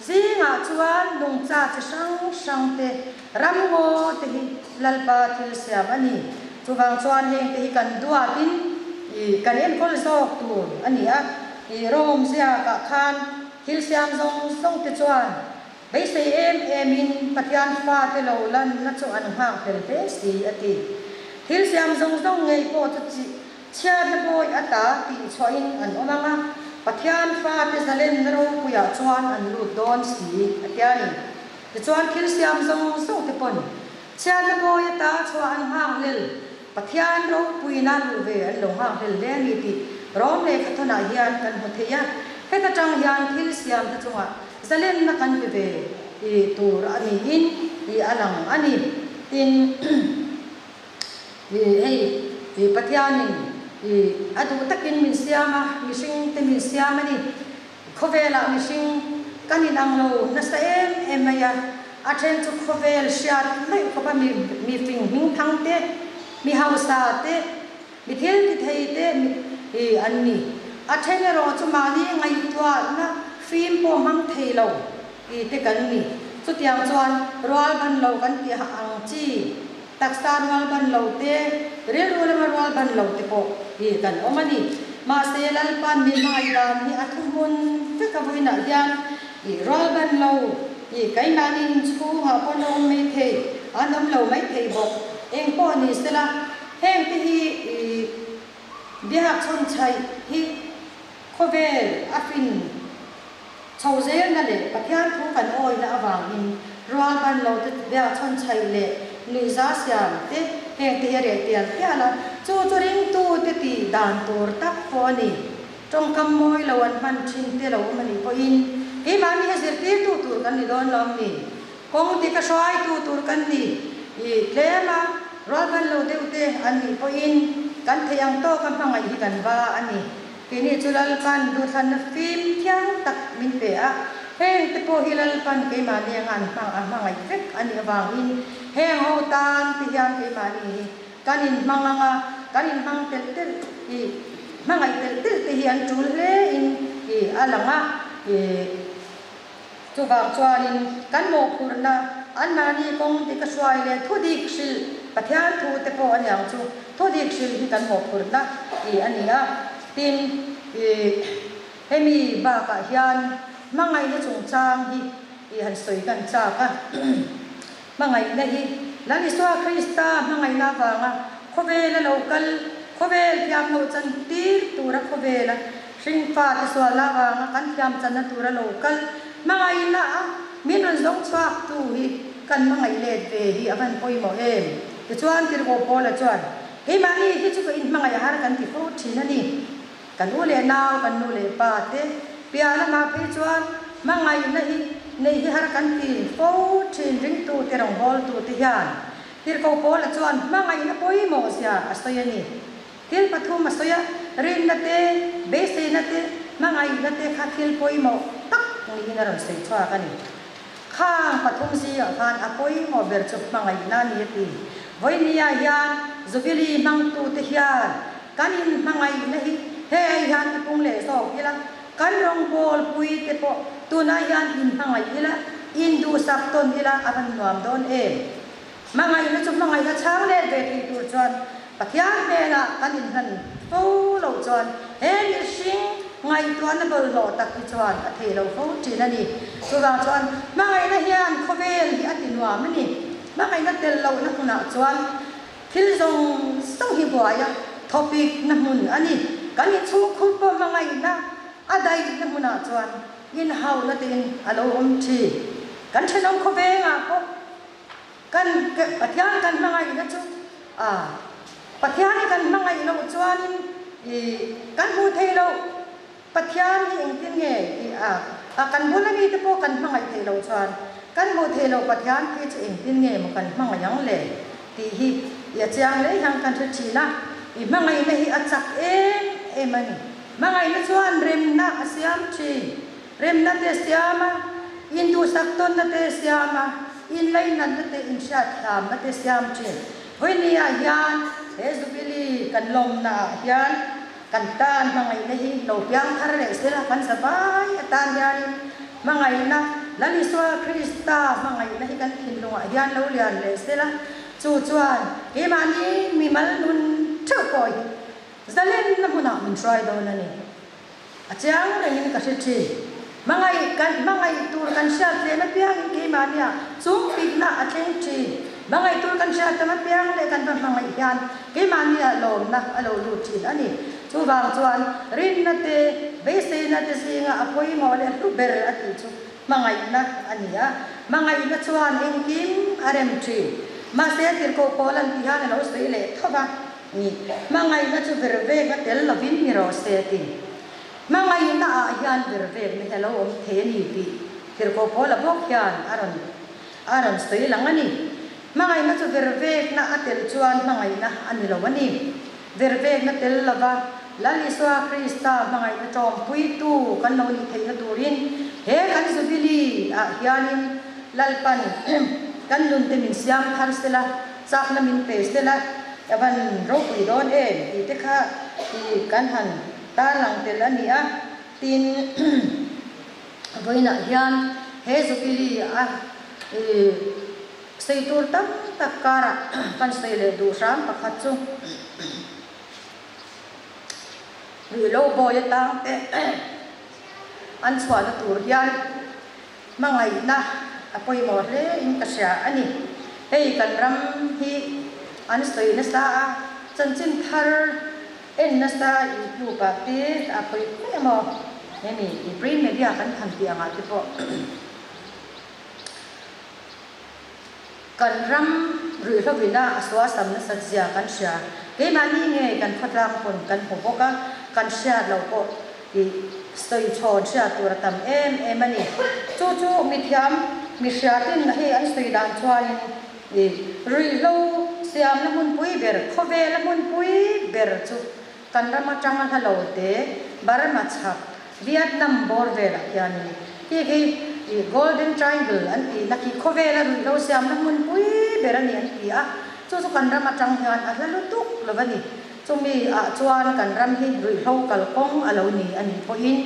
zingah chuan nungcha chi hrang hrang te, ramngaw te hi Lalpa thil siam a ni. Chuvang chuan heng te hi kan duatin i kan enkawl zawk tur a ni a, i Rome ziakah khan Thil siam zawng zawng te chuan beisei em em in Pathian fate lo lanna chu an nghak hlel hle si a ti. Thil siam zawng zawng ngei pawh chu chi chhiatna bawi ata tih chhuahin an awm ang a, Pathian fate zalenna ropuiah chuan an lut dawn si a ti a ni. Tichuan thil siam zawng zawng te pawn chhiatna bawi ata chhuah an nghak hlel Pathian ropuina luh ve an lo nghak hlel hle a ni tih Rom lehkhathawnah hian kan hmu thei a. Heta tang hian thil siamte chungah zalenna kan pe ve i tur a niin i a lang a ni. Tin, i hei i Pathianin i a duh takin min siam a, mihringte min siam a ni. Khawvelah mihring kan inang lo nasa em em mai a, a then chu khawvel hriat mai khawp a mi mi fing hming thang te, mi hausa te, mi thil ti thei te hi an ni. A then erawh chu mahni ngaihtuahna fim pawh hmang thei lo ti te kan ni. Chutiang chuan rual ban lo kan tih ang chi, taksa rual ban lo te, rilru lama rual ban lo te pawh hi kan awm a ni. Mahse, Lalpan mi hmangaih dan hi a thuhmun vek a vawiinah hian. I rual ban lo i keimahni inchhungah pawh an awm mai thei, an awm lo mai thei bawk. Eng pawh ni sela, heng te hi i biak chhawn chhaih hi khawvel a fin chho zelna leh Pathian thu kan awihna avangin rual ban lo te biak chhawn chhaih leh nuihza siam te heng te hi a reh tial tial a, chu chu ringtu te tih dan tur tak pawh a ni. Tawngkam mawi lo an hman thin te lo awm a nih pawhin keimahni hi zirtirtu tur kan ni dawn lo mi? Kawng dik a hruaitu tur kan ni i tlem a, rualban lo deuh te an nih pawhin kan theih ang tawka hmangaih hi kan va a ni. Keini chu Lalpan duhthlanna fim thiang tak min pe a, heng te pawh hi Lalpan keimahni anga an hmang a hmangaih vek a nih avangin heng ho tan te hian keimahni hi Kan inhmang anga kan inhmang telh telh i hmangaih telh telh te hi an tul hle in i a lang a, i chuvang chuanin kan mawhphurhna anmahni kawng dik a hruai leh thudik hrilh Pathian thu te pawh a niang chu thudik hrilh hi kan mawhphurhna i a ni a, tin i hemi bakah hian hmangaihna chungchang hi i han sawi kan chak a. Hmangaihna hi Lal Isua Krista hmangaihna avanga khawvela lo kal, khawvel thiam loh chan tir tura khawvela hringfa te sualna avanga kan thiam channa tura lo kal hmangaihna a min rawn zawng chhuak tu hi kan hmangaih let ve hi a van pawimawh em? Tichuan Tirhkoh Paula chuan, Keimahni hi chu ka inhmangaih har kan ti fo thin a ni. Kan u leh nau, kan nu leh pa te piah lamah phei chuan hmangaihna hi neih hi har kan ti fo thin ringtu te rawngbawltu te hian Tirhkoh Paula chuan hmangaihna pawimawh zia a sawi a ni. Thil pathum a sawi a, rinna te, beiseina te, hmangaihna te kha thil pawimawh tak niin a rawn sawi chhuak a ni. Khang pathum zingah khan a pawimawh ber chu hmangaihna a ni a ti. Vawinia hian Jubilee hmangtute hian kan inhmangaihna hi hei hian i pung leh zawk ila, kan rawngbawl pui te pawh tunah hian inhmangaih ila, induhsak tawn ila a van nuam dawn em? Hmangaihna chu hmangaihna chhang let ve thei tur chuan Pathian hnenah kan inhlan fo loh chuan he mihring ngaihtuahna bawlhhlawh tak hi chuan a thei lo fo thin a ni. Chuvang chuan hmangaihna hian khawvel hi a ti nuam a ni. Hmangaihna tel lohna hmunah chuan thil zawng zawng hi buai a thawpikna hmun a ni. Kan inchhungkhur pawh hmangaihna a daihna hmunah chuan inhauhna tein a lo awm thin. Kan thenawm khawvengah pawh Kan Pathian kan hmangaihna chu a Pathian hi kan hmangaih loh chuanin i kan hmuh theih loh. Pathian hi engtin nge i a a kan bula mite pawh kan hmangaih theih loh chuan kan hmuh theih loh Pathian khi chu engtin nge maw kan hmangaih ang le tih hi i a chiang leh hian kan hre thin a. I hmangaihna hi a chak em em a ni. Hmangaihna chuan remna a siam thin. Remna te siam a, induhsak tawnna te siam a, inlainatna te inhriatthiamna te siam thin. Vawinia hian he Jubilee kan lawmna ah hian kan tan hmangaihna hi lo piang thar leh sela kan zavai atan hianin hmangaihna Lal Isua Krista hmangaihna hi kan thinlungah hian lo lian leh sela chu chuan keimahni mimal nun theuh pawh hi zalenna hmunah min hruai dawn a ni. A chiang rengin ka hre thin. Hmangaih kan hmangaih tur kan hriat tlem apiangin keimahnia chung pikna a thleng thin. Hmangaih tur kan hriat tam apiang leh kan va hmangaih hian keimahnia lawmna a lo lut thin a ni. Chuvang chuan rinna te, beiseina te zinga a pawimawh leh hlu ber a tih chu hmangaihna a ni a. Hmangaihna chuan engkim a rem thin. Mahse tirhkoh pawl an tih hian a lo sawi leh tho va. Ni, hmangaihna chu vervek a tel lovin ni rawh se ti. Hmangaihna ah hian vervek na hi a lo awm thei a ni tih Tirhkoh Paula bawk hian a rawn a rawn sawi lang a ni. Hmangaihna chu vervekna a tel chuan hmangaihna a ni lo a ni. Vervekna tel lova Lal Isua Krista hmangaihna tawmpuitu kan lo nih theihna turin he kan Jubilee ah hianin Lalpan kan nunte min siam thar sela, Chakna min pe sela ka van ropui dawn em tih te kha i kan han tarlang tel a ni a, tin vawiinah hian he Jubilee a i sawi tur tam tak karah kan sawi leh duh hram pakhat chu ruihlo bawi atang te an chhuahna tur hian. Hmangaihna a pawimawh hle in ka hria a ni. Hei kan ram hi an sawi nasa a, chanchin thar en nasa YouTube ah te a khawi khawi emaw hemi i print media kan han tih angah te pawh kan ram ruihhlovina a suasam nasat zia kan hria. Keimahni nge kan khawtlang pawn kan hmu bawk a, kan hriat loh pawh I sawi chhawn hriat tur a tam em em a ni. Chu chu mithiam mihriatin hei an sawi dan chuanin i ruihhlo siamna hmunpui ber, khawvela hmunpui ber chu kan ram atanga hla lo te Burma chhak Vietnam bawr velah hianin khi khi i Golden Triangle an tihna khi khawvela ruihhlo siamna hmunpui ber a ni an ti a, chu chu kan ram atang hian a hla lutuk lo a ni. Chumi ah chuan kan ram hi ruihhlo kalkawng a lo ni a nih pawhin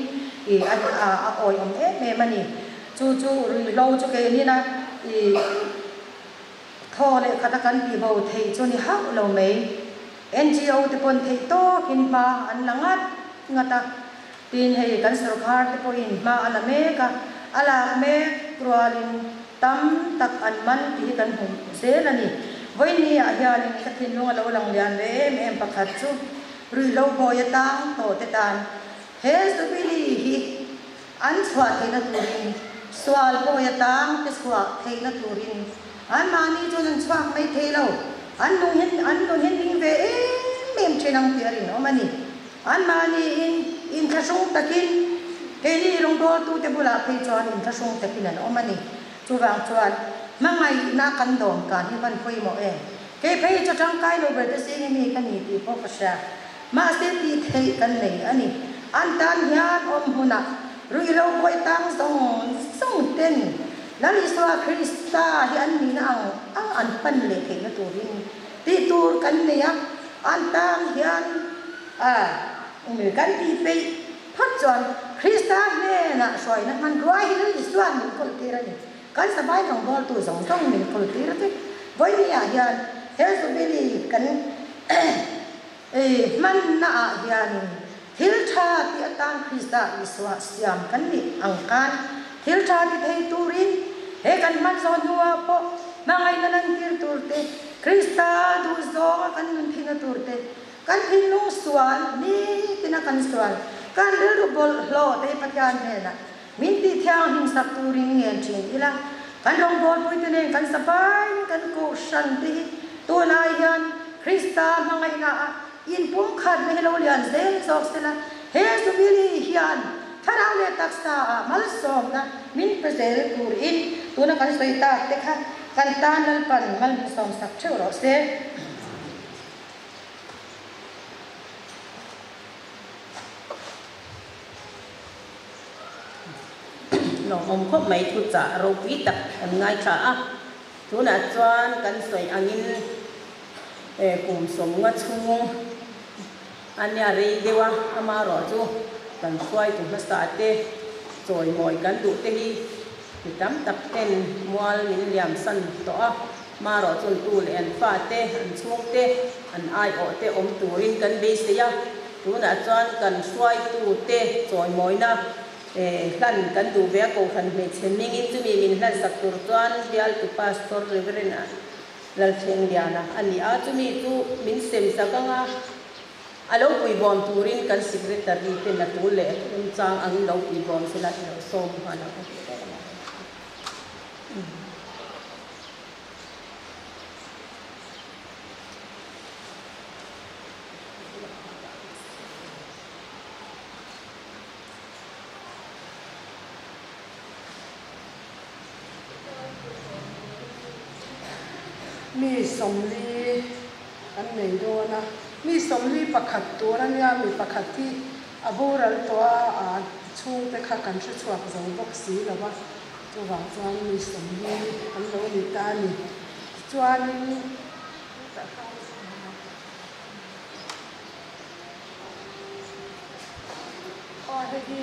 i a a awihawm em em a ni. Chu chu ruihhlo chu keinin a i thaw leh khat a kan tihbo theih chu ni hauh lo mai. NGO te pawn theih tawkin hma an la ngat ngat a, tin hei kan sorkar te pawhin hma a la mek a, a lak mek rualin Tam tak an man tih hi kan hmu zel a ni. Vawiini ah hianin ka thinlung a lo lang lian ve em em pakhat chu ruihhlo bawi atang tawh te tan he Jubilee hi an chhuah theihna turin sual bawi atang te chhuah theihna turin anmahni chuan an chhuak mai thei lo. An nung hin an nun hi ning ve em em thin ang tih a rinawm a ni. Anmahni in inthlahrung takin keini rawngbawltute bulah phei chuan inthlahrung takin an awm a ni. Chuvang chuan hmangaihna kan dawm kan hi van pawimawh em? Kei phei chu tangkai lo ber te zing mi ka ni tih pawh ka hria. Mahse tih theih kan nei a ni. An tan hian awm hmunah ruihlo buai tang zawng zawng ten Lal Isua Krista hi an nihna ang ang an pan leh theihna turin tih tur kan nei a. An tan hian a kan tih peih phawt chuan Krista hnenah hruaina hmanrua hi Lal Isua'n min kawltir a ni. Kan savai rawngbawltu zawng zawng min kawltir vek. Vawinia hian he Jubilee kan hmanna ah hianin thil tha tih atan Krista Isua siam kan nih ang khan thil tha ti thei turin he kan hman zawh hnuah pawh hmangaihna lantir tur te, Krista duhzawnga kan nun thihna tur te, kan thinlung sual nitina kan sual, kan rilru bawlhhlawh te hi Pathian hnenah min tih thianghlim sak turin ngen thin ila, kan rawngbawlpuite nen kan zavaiin kan kohhran te hi tunah hian Krista hmangaihna ah inpumkhatna hi lo lian zel zawk sela, he Jubilee hian thlarau leh taksa ah malsawmna min pe zel turin tuna kan sawi tak te kha Kan tan Lalpan malhmusawm sak theuh rawh se.
Lawmawm khawp mai thu chah ropui tak kan ngaithla a, tunah chuan kan sawi angin kum sawmnga chhung a nia rei deuh a, amaherawhchu kan hruaitu hmasa te chawimawi kan duh te hi Mi tam tak ten mual min liam san tawh a, marawh chuan tu leh an fate, an chhungte, an aiawh te awm turin kan beisei a, tunah chuan kan hruaitute chawimawina hlan kan duh ve a, Kohhran hmeichhe hmingin chumi min hlan sak tur chuan bialtu Pastor Reverend Lalthlengliana a ni a, chumi chu min sem sak ang a. A lo puibawm turin kan Secretary ten a tul leh remchang angin lo puibawm sela i lo sawm nghal ang.
Mi 40 An nei dawn a, mi 41 tur a nia, mi pakhat hi a boral tawh a, a chhungte kha kan hre chhuak zo bawk si lo va, chuvang chuan mi 40 an lo ni ta a ni. Tichuanin hetah khan aw hei hi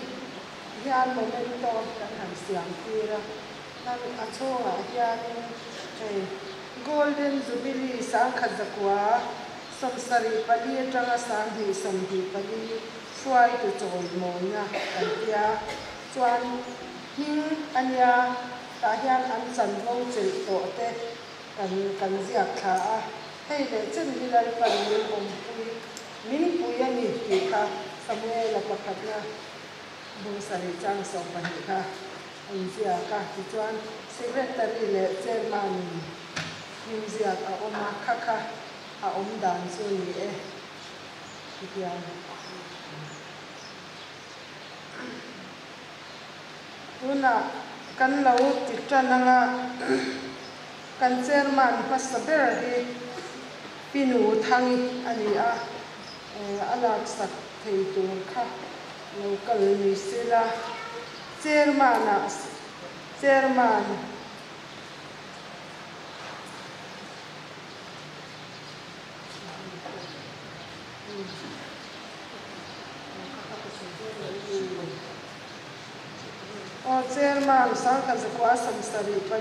hian memento kan han siam tir a, a chhungah hianin hei. Golden Jubilee 1974 atanga 2024 hruaitu chawimawina kan tia. Chuan hming a nia, tah hian an chanvo chelh tawh te kan kan ziak thla a, hei leh chen hi Lalpan min awmpui, min pui a ni tih kha Samuela pakhatna bung sarih chang 12 kha an ziak a. Tichuan Secretary leh Chairman in hming ziak a awm a, kha kha a awm dan chu ni e tihian. Tunah kan lo ti tan anga kan chairman hmasa ber hi Pi Nuthangi a ni a, a laksak thei tur kha lo kal ni sela chairman ah chairman. Aw Chairman Sangkhazakua 74,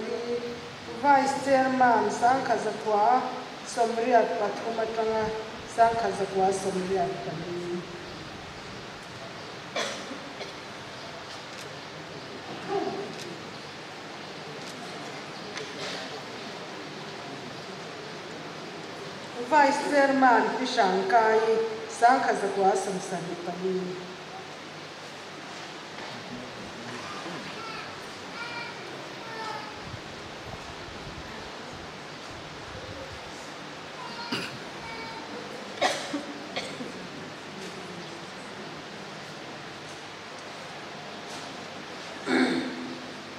Vice Chairman Sangkhazakua 83 atanga 1984. Vice Chairman Pi Hrangkai 1974.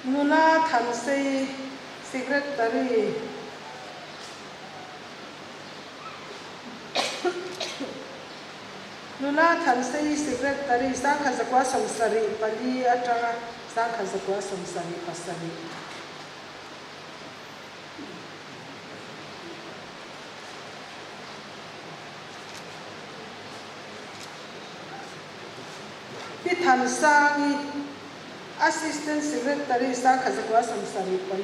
Nula Thansei Secretary. Nula Thansei Secretary 1974 atanga 1977. Pi Thansangi Assistant Secretary 1974.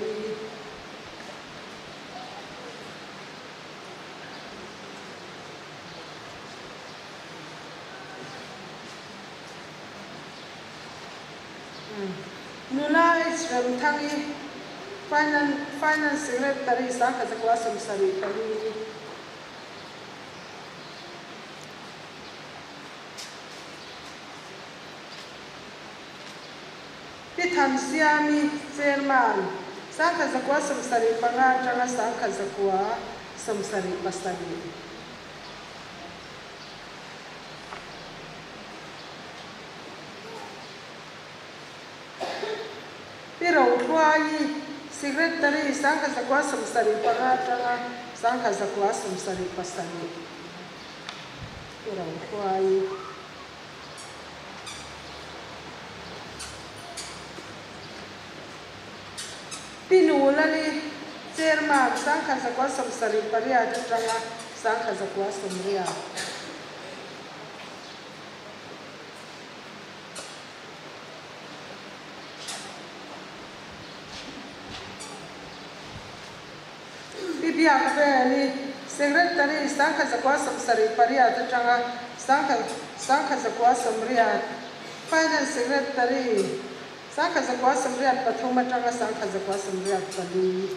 Nula H Remthangi Finance Secretary 1974. Pi Thansiami, Chairman, 1975 atanga 1977. Pi Rohluaii, Secretary, 1975 atanga 1977. Pi Rohluaii. Pi Nulali, Chairman, 1978 atanga 1980. Pi Biakveli, Secretary, 1978 atanga 1980, Finance Secretary, 1983 atanga 1984.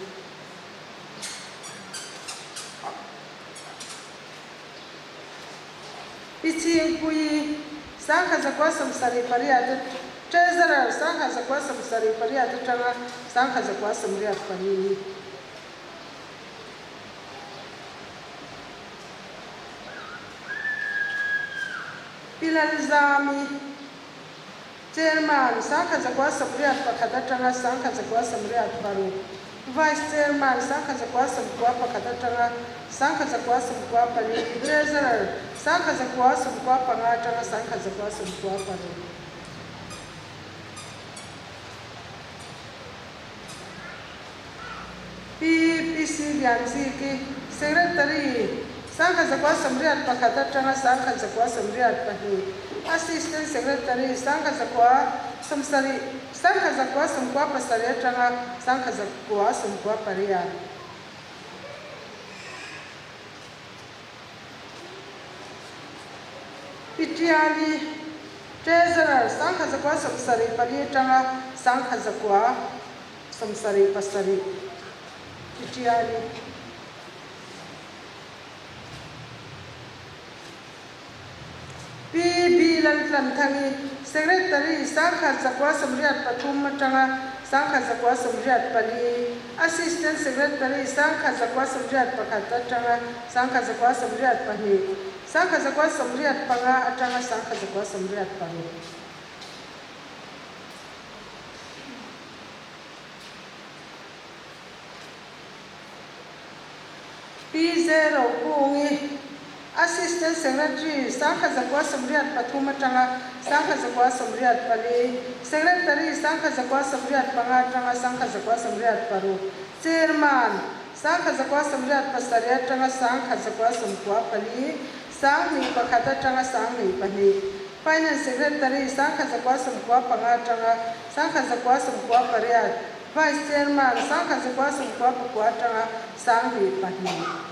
Pi Chhingpuii, 1978, Treasurer, 1978 atanga 1984. Pi Lalzami, Chairman, 1981 atanga 1986, Vice Chairman, 1991 atanga 1994, Treasurer, 1995 atanga 1996. Pi PC Lianziki, Secretary, 1981 atanga 1982, Assistant Secretary, 1970, 1997 atanga 1998. Pi Tiali, Treasurer, 1174 atanga 1977, Titiali. Pi B Laltlanthangi, Secretary, 1983 atanga 1984, Assistant Secretary, 1981 atanga 1982, 1985 atanga 1986. Pi Zerokungi, Assistant Secretary, 1983 atanga 1984, Secretary, 1985 atanga 1986, Chairman, 1987 atanga 1994, 21 atanga 12, Finance Secretary, 1995 atanga 1998, Vice Chairman, 1999 atanga 2002.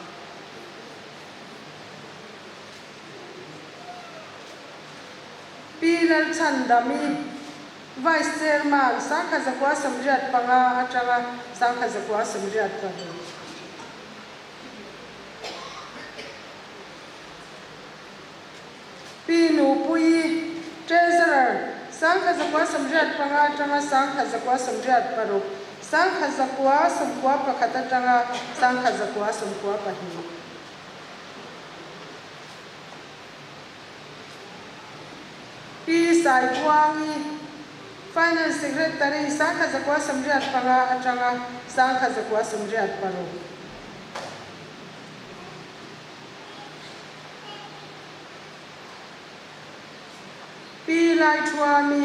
Pi Lalchhandami, Vice Chairman, 1995 atanga 1986. Pi Nupuii, Treasurer, 1995 atanga 1986, 1991 atanga 1992. Pi Saibuangi, Finance Secretary, 1995 atanga 1986. Pi Laithuami,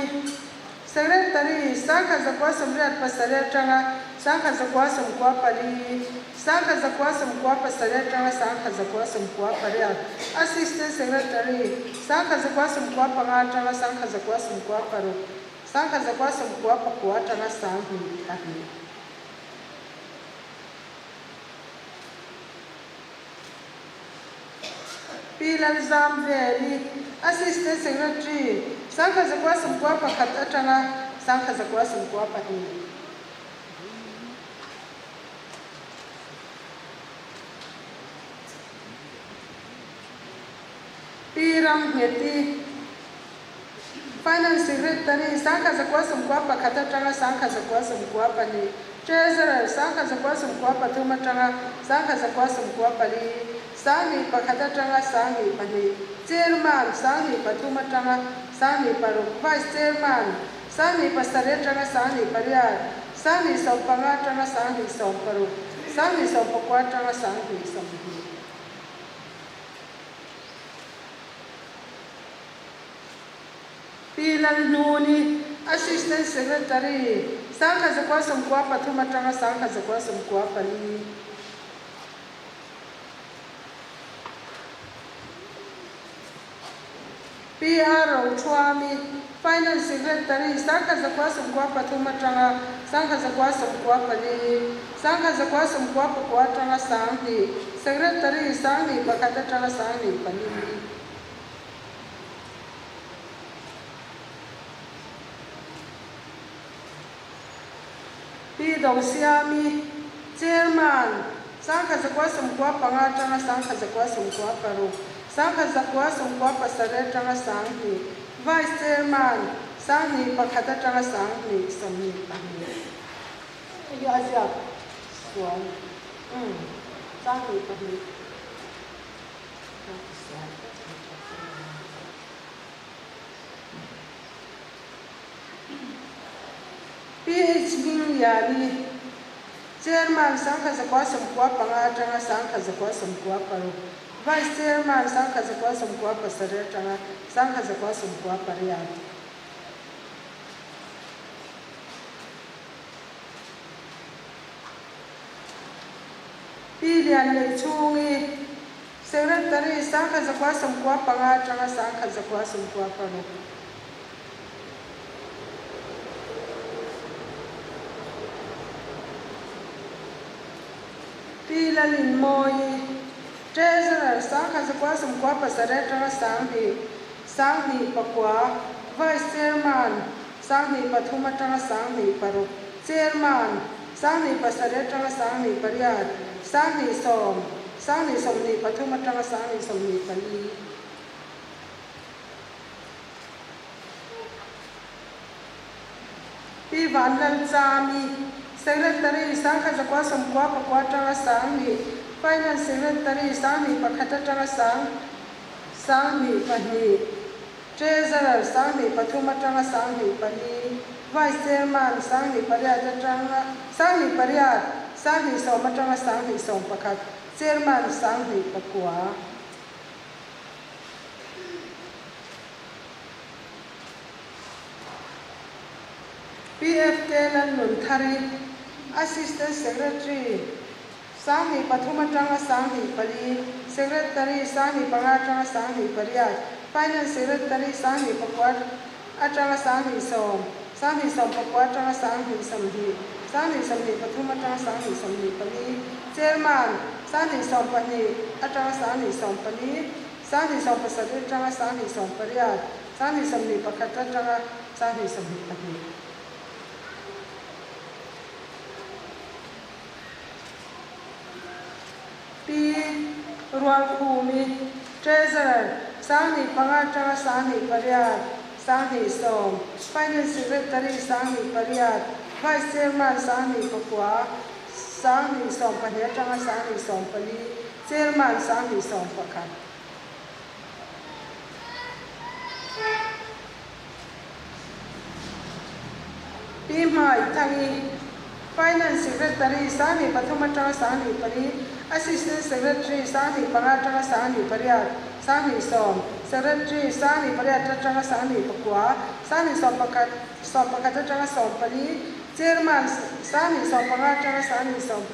Secretary, 1987 atanga 1994, 1997 atanga 1998, Assistant Secretary, 1995 atanga 1996, 1999 atanga 2002. Pi Lalzamveli, Assistant Secretary, 1991 atanga 1992. Pi Ramngheti, Finance Secretary, 1991 atanga 1992, Treasurer, 1993 atanga 1994, 21 atanga 22, Chairman, 23 atanga 26, Vice Chairman, 27 atanga 28, 25 atanga 26, 29 atanga 20. Pi Lalhnuni, Assistant Secretary, 1993 atanga 1994. Pi R Rochuami, Finance Secretary, 1993 atanga 1994, 1999 atanga 20, Secretary, 21 atanga 24. Pi Dosiami, Chairman, 1995 atanga 1996, 1997 atanga 20, Vice Chairman, 21 atanga 2022. Hei a ziak sual, 22. PH Hmingliani, Chairman, 1995 atanga 1996, Vice Chairman, 1997 atanga 1998. Pi Lianleichhungi, Secretary, 1995 atanga 1996. Pi Lalinmawii, Treasurer, 1997 atanga 20, 2009. Vice Chairman, 23 atanga 26, Chairman, 27 atanga 28, 20, 2023 atanga 2024. Pi Vanlalchami, Secretary, 1999 atanga 2000, Finance Secretary, 2001 atanga 2002, Treasurer, 23 atanga 24, Vice Chairman, 28 atanga 28, 20 atanga 21, Chairman, 29. PFK Lalnunthari, Assistant Secretary, 23 atanga 24, Secretary, 25 atanga 28, Finance Secretary, 29 atanga 20, 29 atanga 20, 2023 atanga 2024, Chairman, 22 atanga 24, 27 atanga 28, 21 atanga 22. Pi Rualkhumi, Treasurer, 25 atanga 28, 20, Finance Secretary, 28, Vice Chairman, 29, 22 atanga 24, Chairman, 21. Pi Hmaithangi, Finance Secretary, 23 atanga 24, Assistant Secretary, 25 atanga 28, 20, Secretary, 28 atanga 29, 21, 21 atanga 14, Chairman, 25 atanga 26,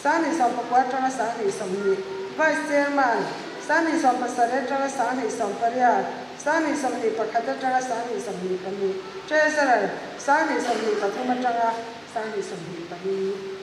29 atanga 20, Vice Chairman, 27 atanga 28, 21 atanga 22, Treasurer, 23 atanga 24.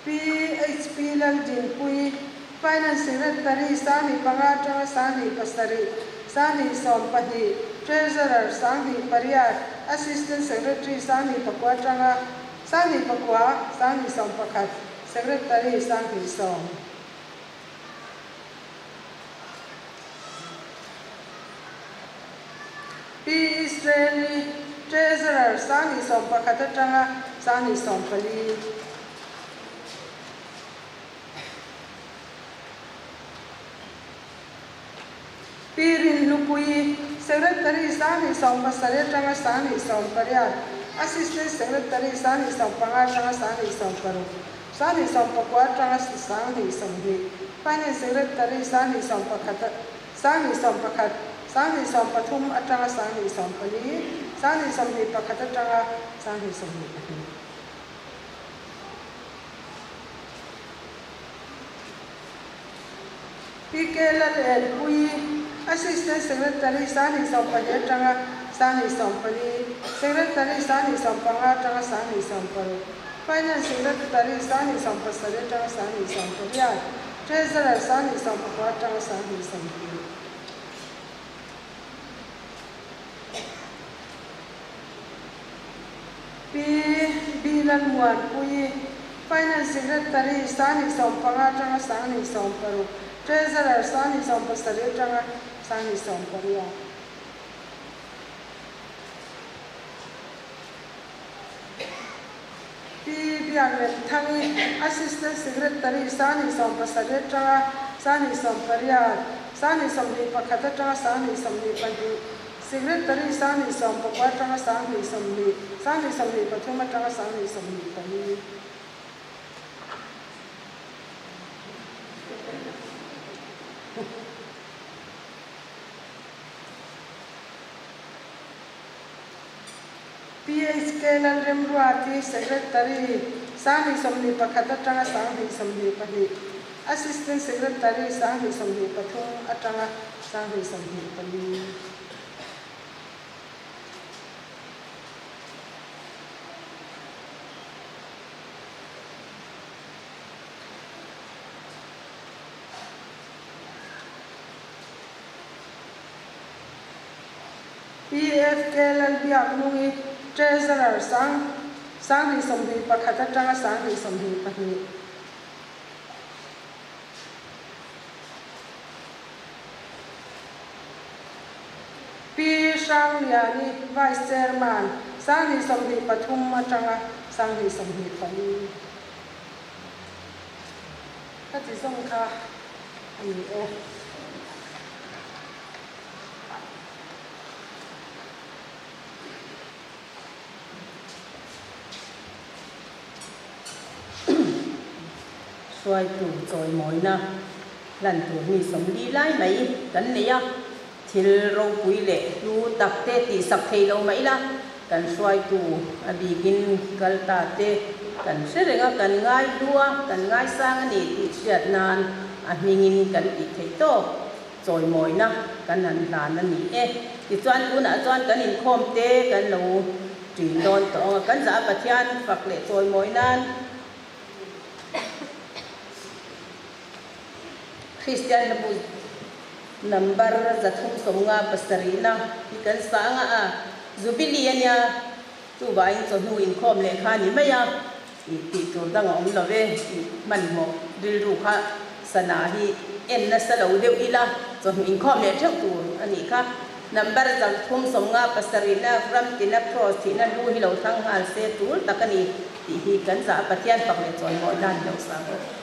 Pi HP Laldinpuii, Finance Secretary, 25 atanga 27, 22, Treasurer, 28, Assistant Secretary, 29 atanga 29, 21, Secretary, 20. Pi Israeli, Treasurer, 21 atanga 24. Pi Rinhlupuii, Secretary, 27 atanga 28, Assistant Secretary, 25 atanga 26, 29 atanga 20, Finance Secretary, 21, 21, 23 atanga 24, 21 atanga 22. Pi K Lalelpuii, Assistant Secretary, 24 atanga 24, Secretary, 25 atanga 26, Finance Secretary, 27 atanga 28, Treasurer, 29 atanga 20. Pi B Lalmuanpuii, Finance Secretary, 25 atanga 26, Treasurer, 27 atanga 28. Pi Biakremthangi, Assistant Secretary, 27 atanga 28, 21 atanga 22, Secretary, 29 atanga 20, 23 atanga 24. PHK Lalremruati, Secretary, 21 atanga 22, Assistant Secretary, 23 atanga 24. PFK Lalbiaknungi, Treasurer, sang 2021 atanga 2022. Pi Hrangliani, Vice Chairman, 2023 atanga 2024. Ka ti zawng kha a ni e.
Hruaitu chawimawina hlan tur mi 40 lai mai kan nei a, thil ropui leh hlu tak te tihsak thei lo mah ila, kan hruaitu a bikin kal ta te kan hre reng a, kan ngai hlu a, kan ngaisang a ni tih hriat nan a hmingin kan tih theih tawk. Chawimawina kan han hlan a ni e. Tichuan tunah chuan kan inkhawm te kan lo ṭin dawn tawh ang a, kan zah a Pathian fak leh chawimawi nan Kristian hlabu number 357 na hi kan sang a, a Jubilee a nia, chuvangin chawhnu inkhawm leh kha a ni mai a, tih tur dang a awm lo ve, hmanhmawh rilru kha sana hi en nasa lo deuh ila chawhnu inkhawm leh theuh tur a nih kha. Number 377 na ram tina Kraws thihna lu hi lo thlang nghal se tul tak a ni tih hi kan zah a, Pathian fak leh chawimawi nan lo sang.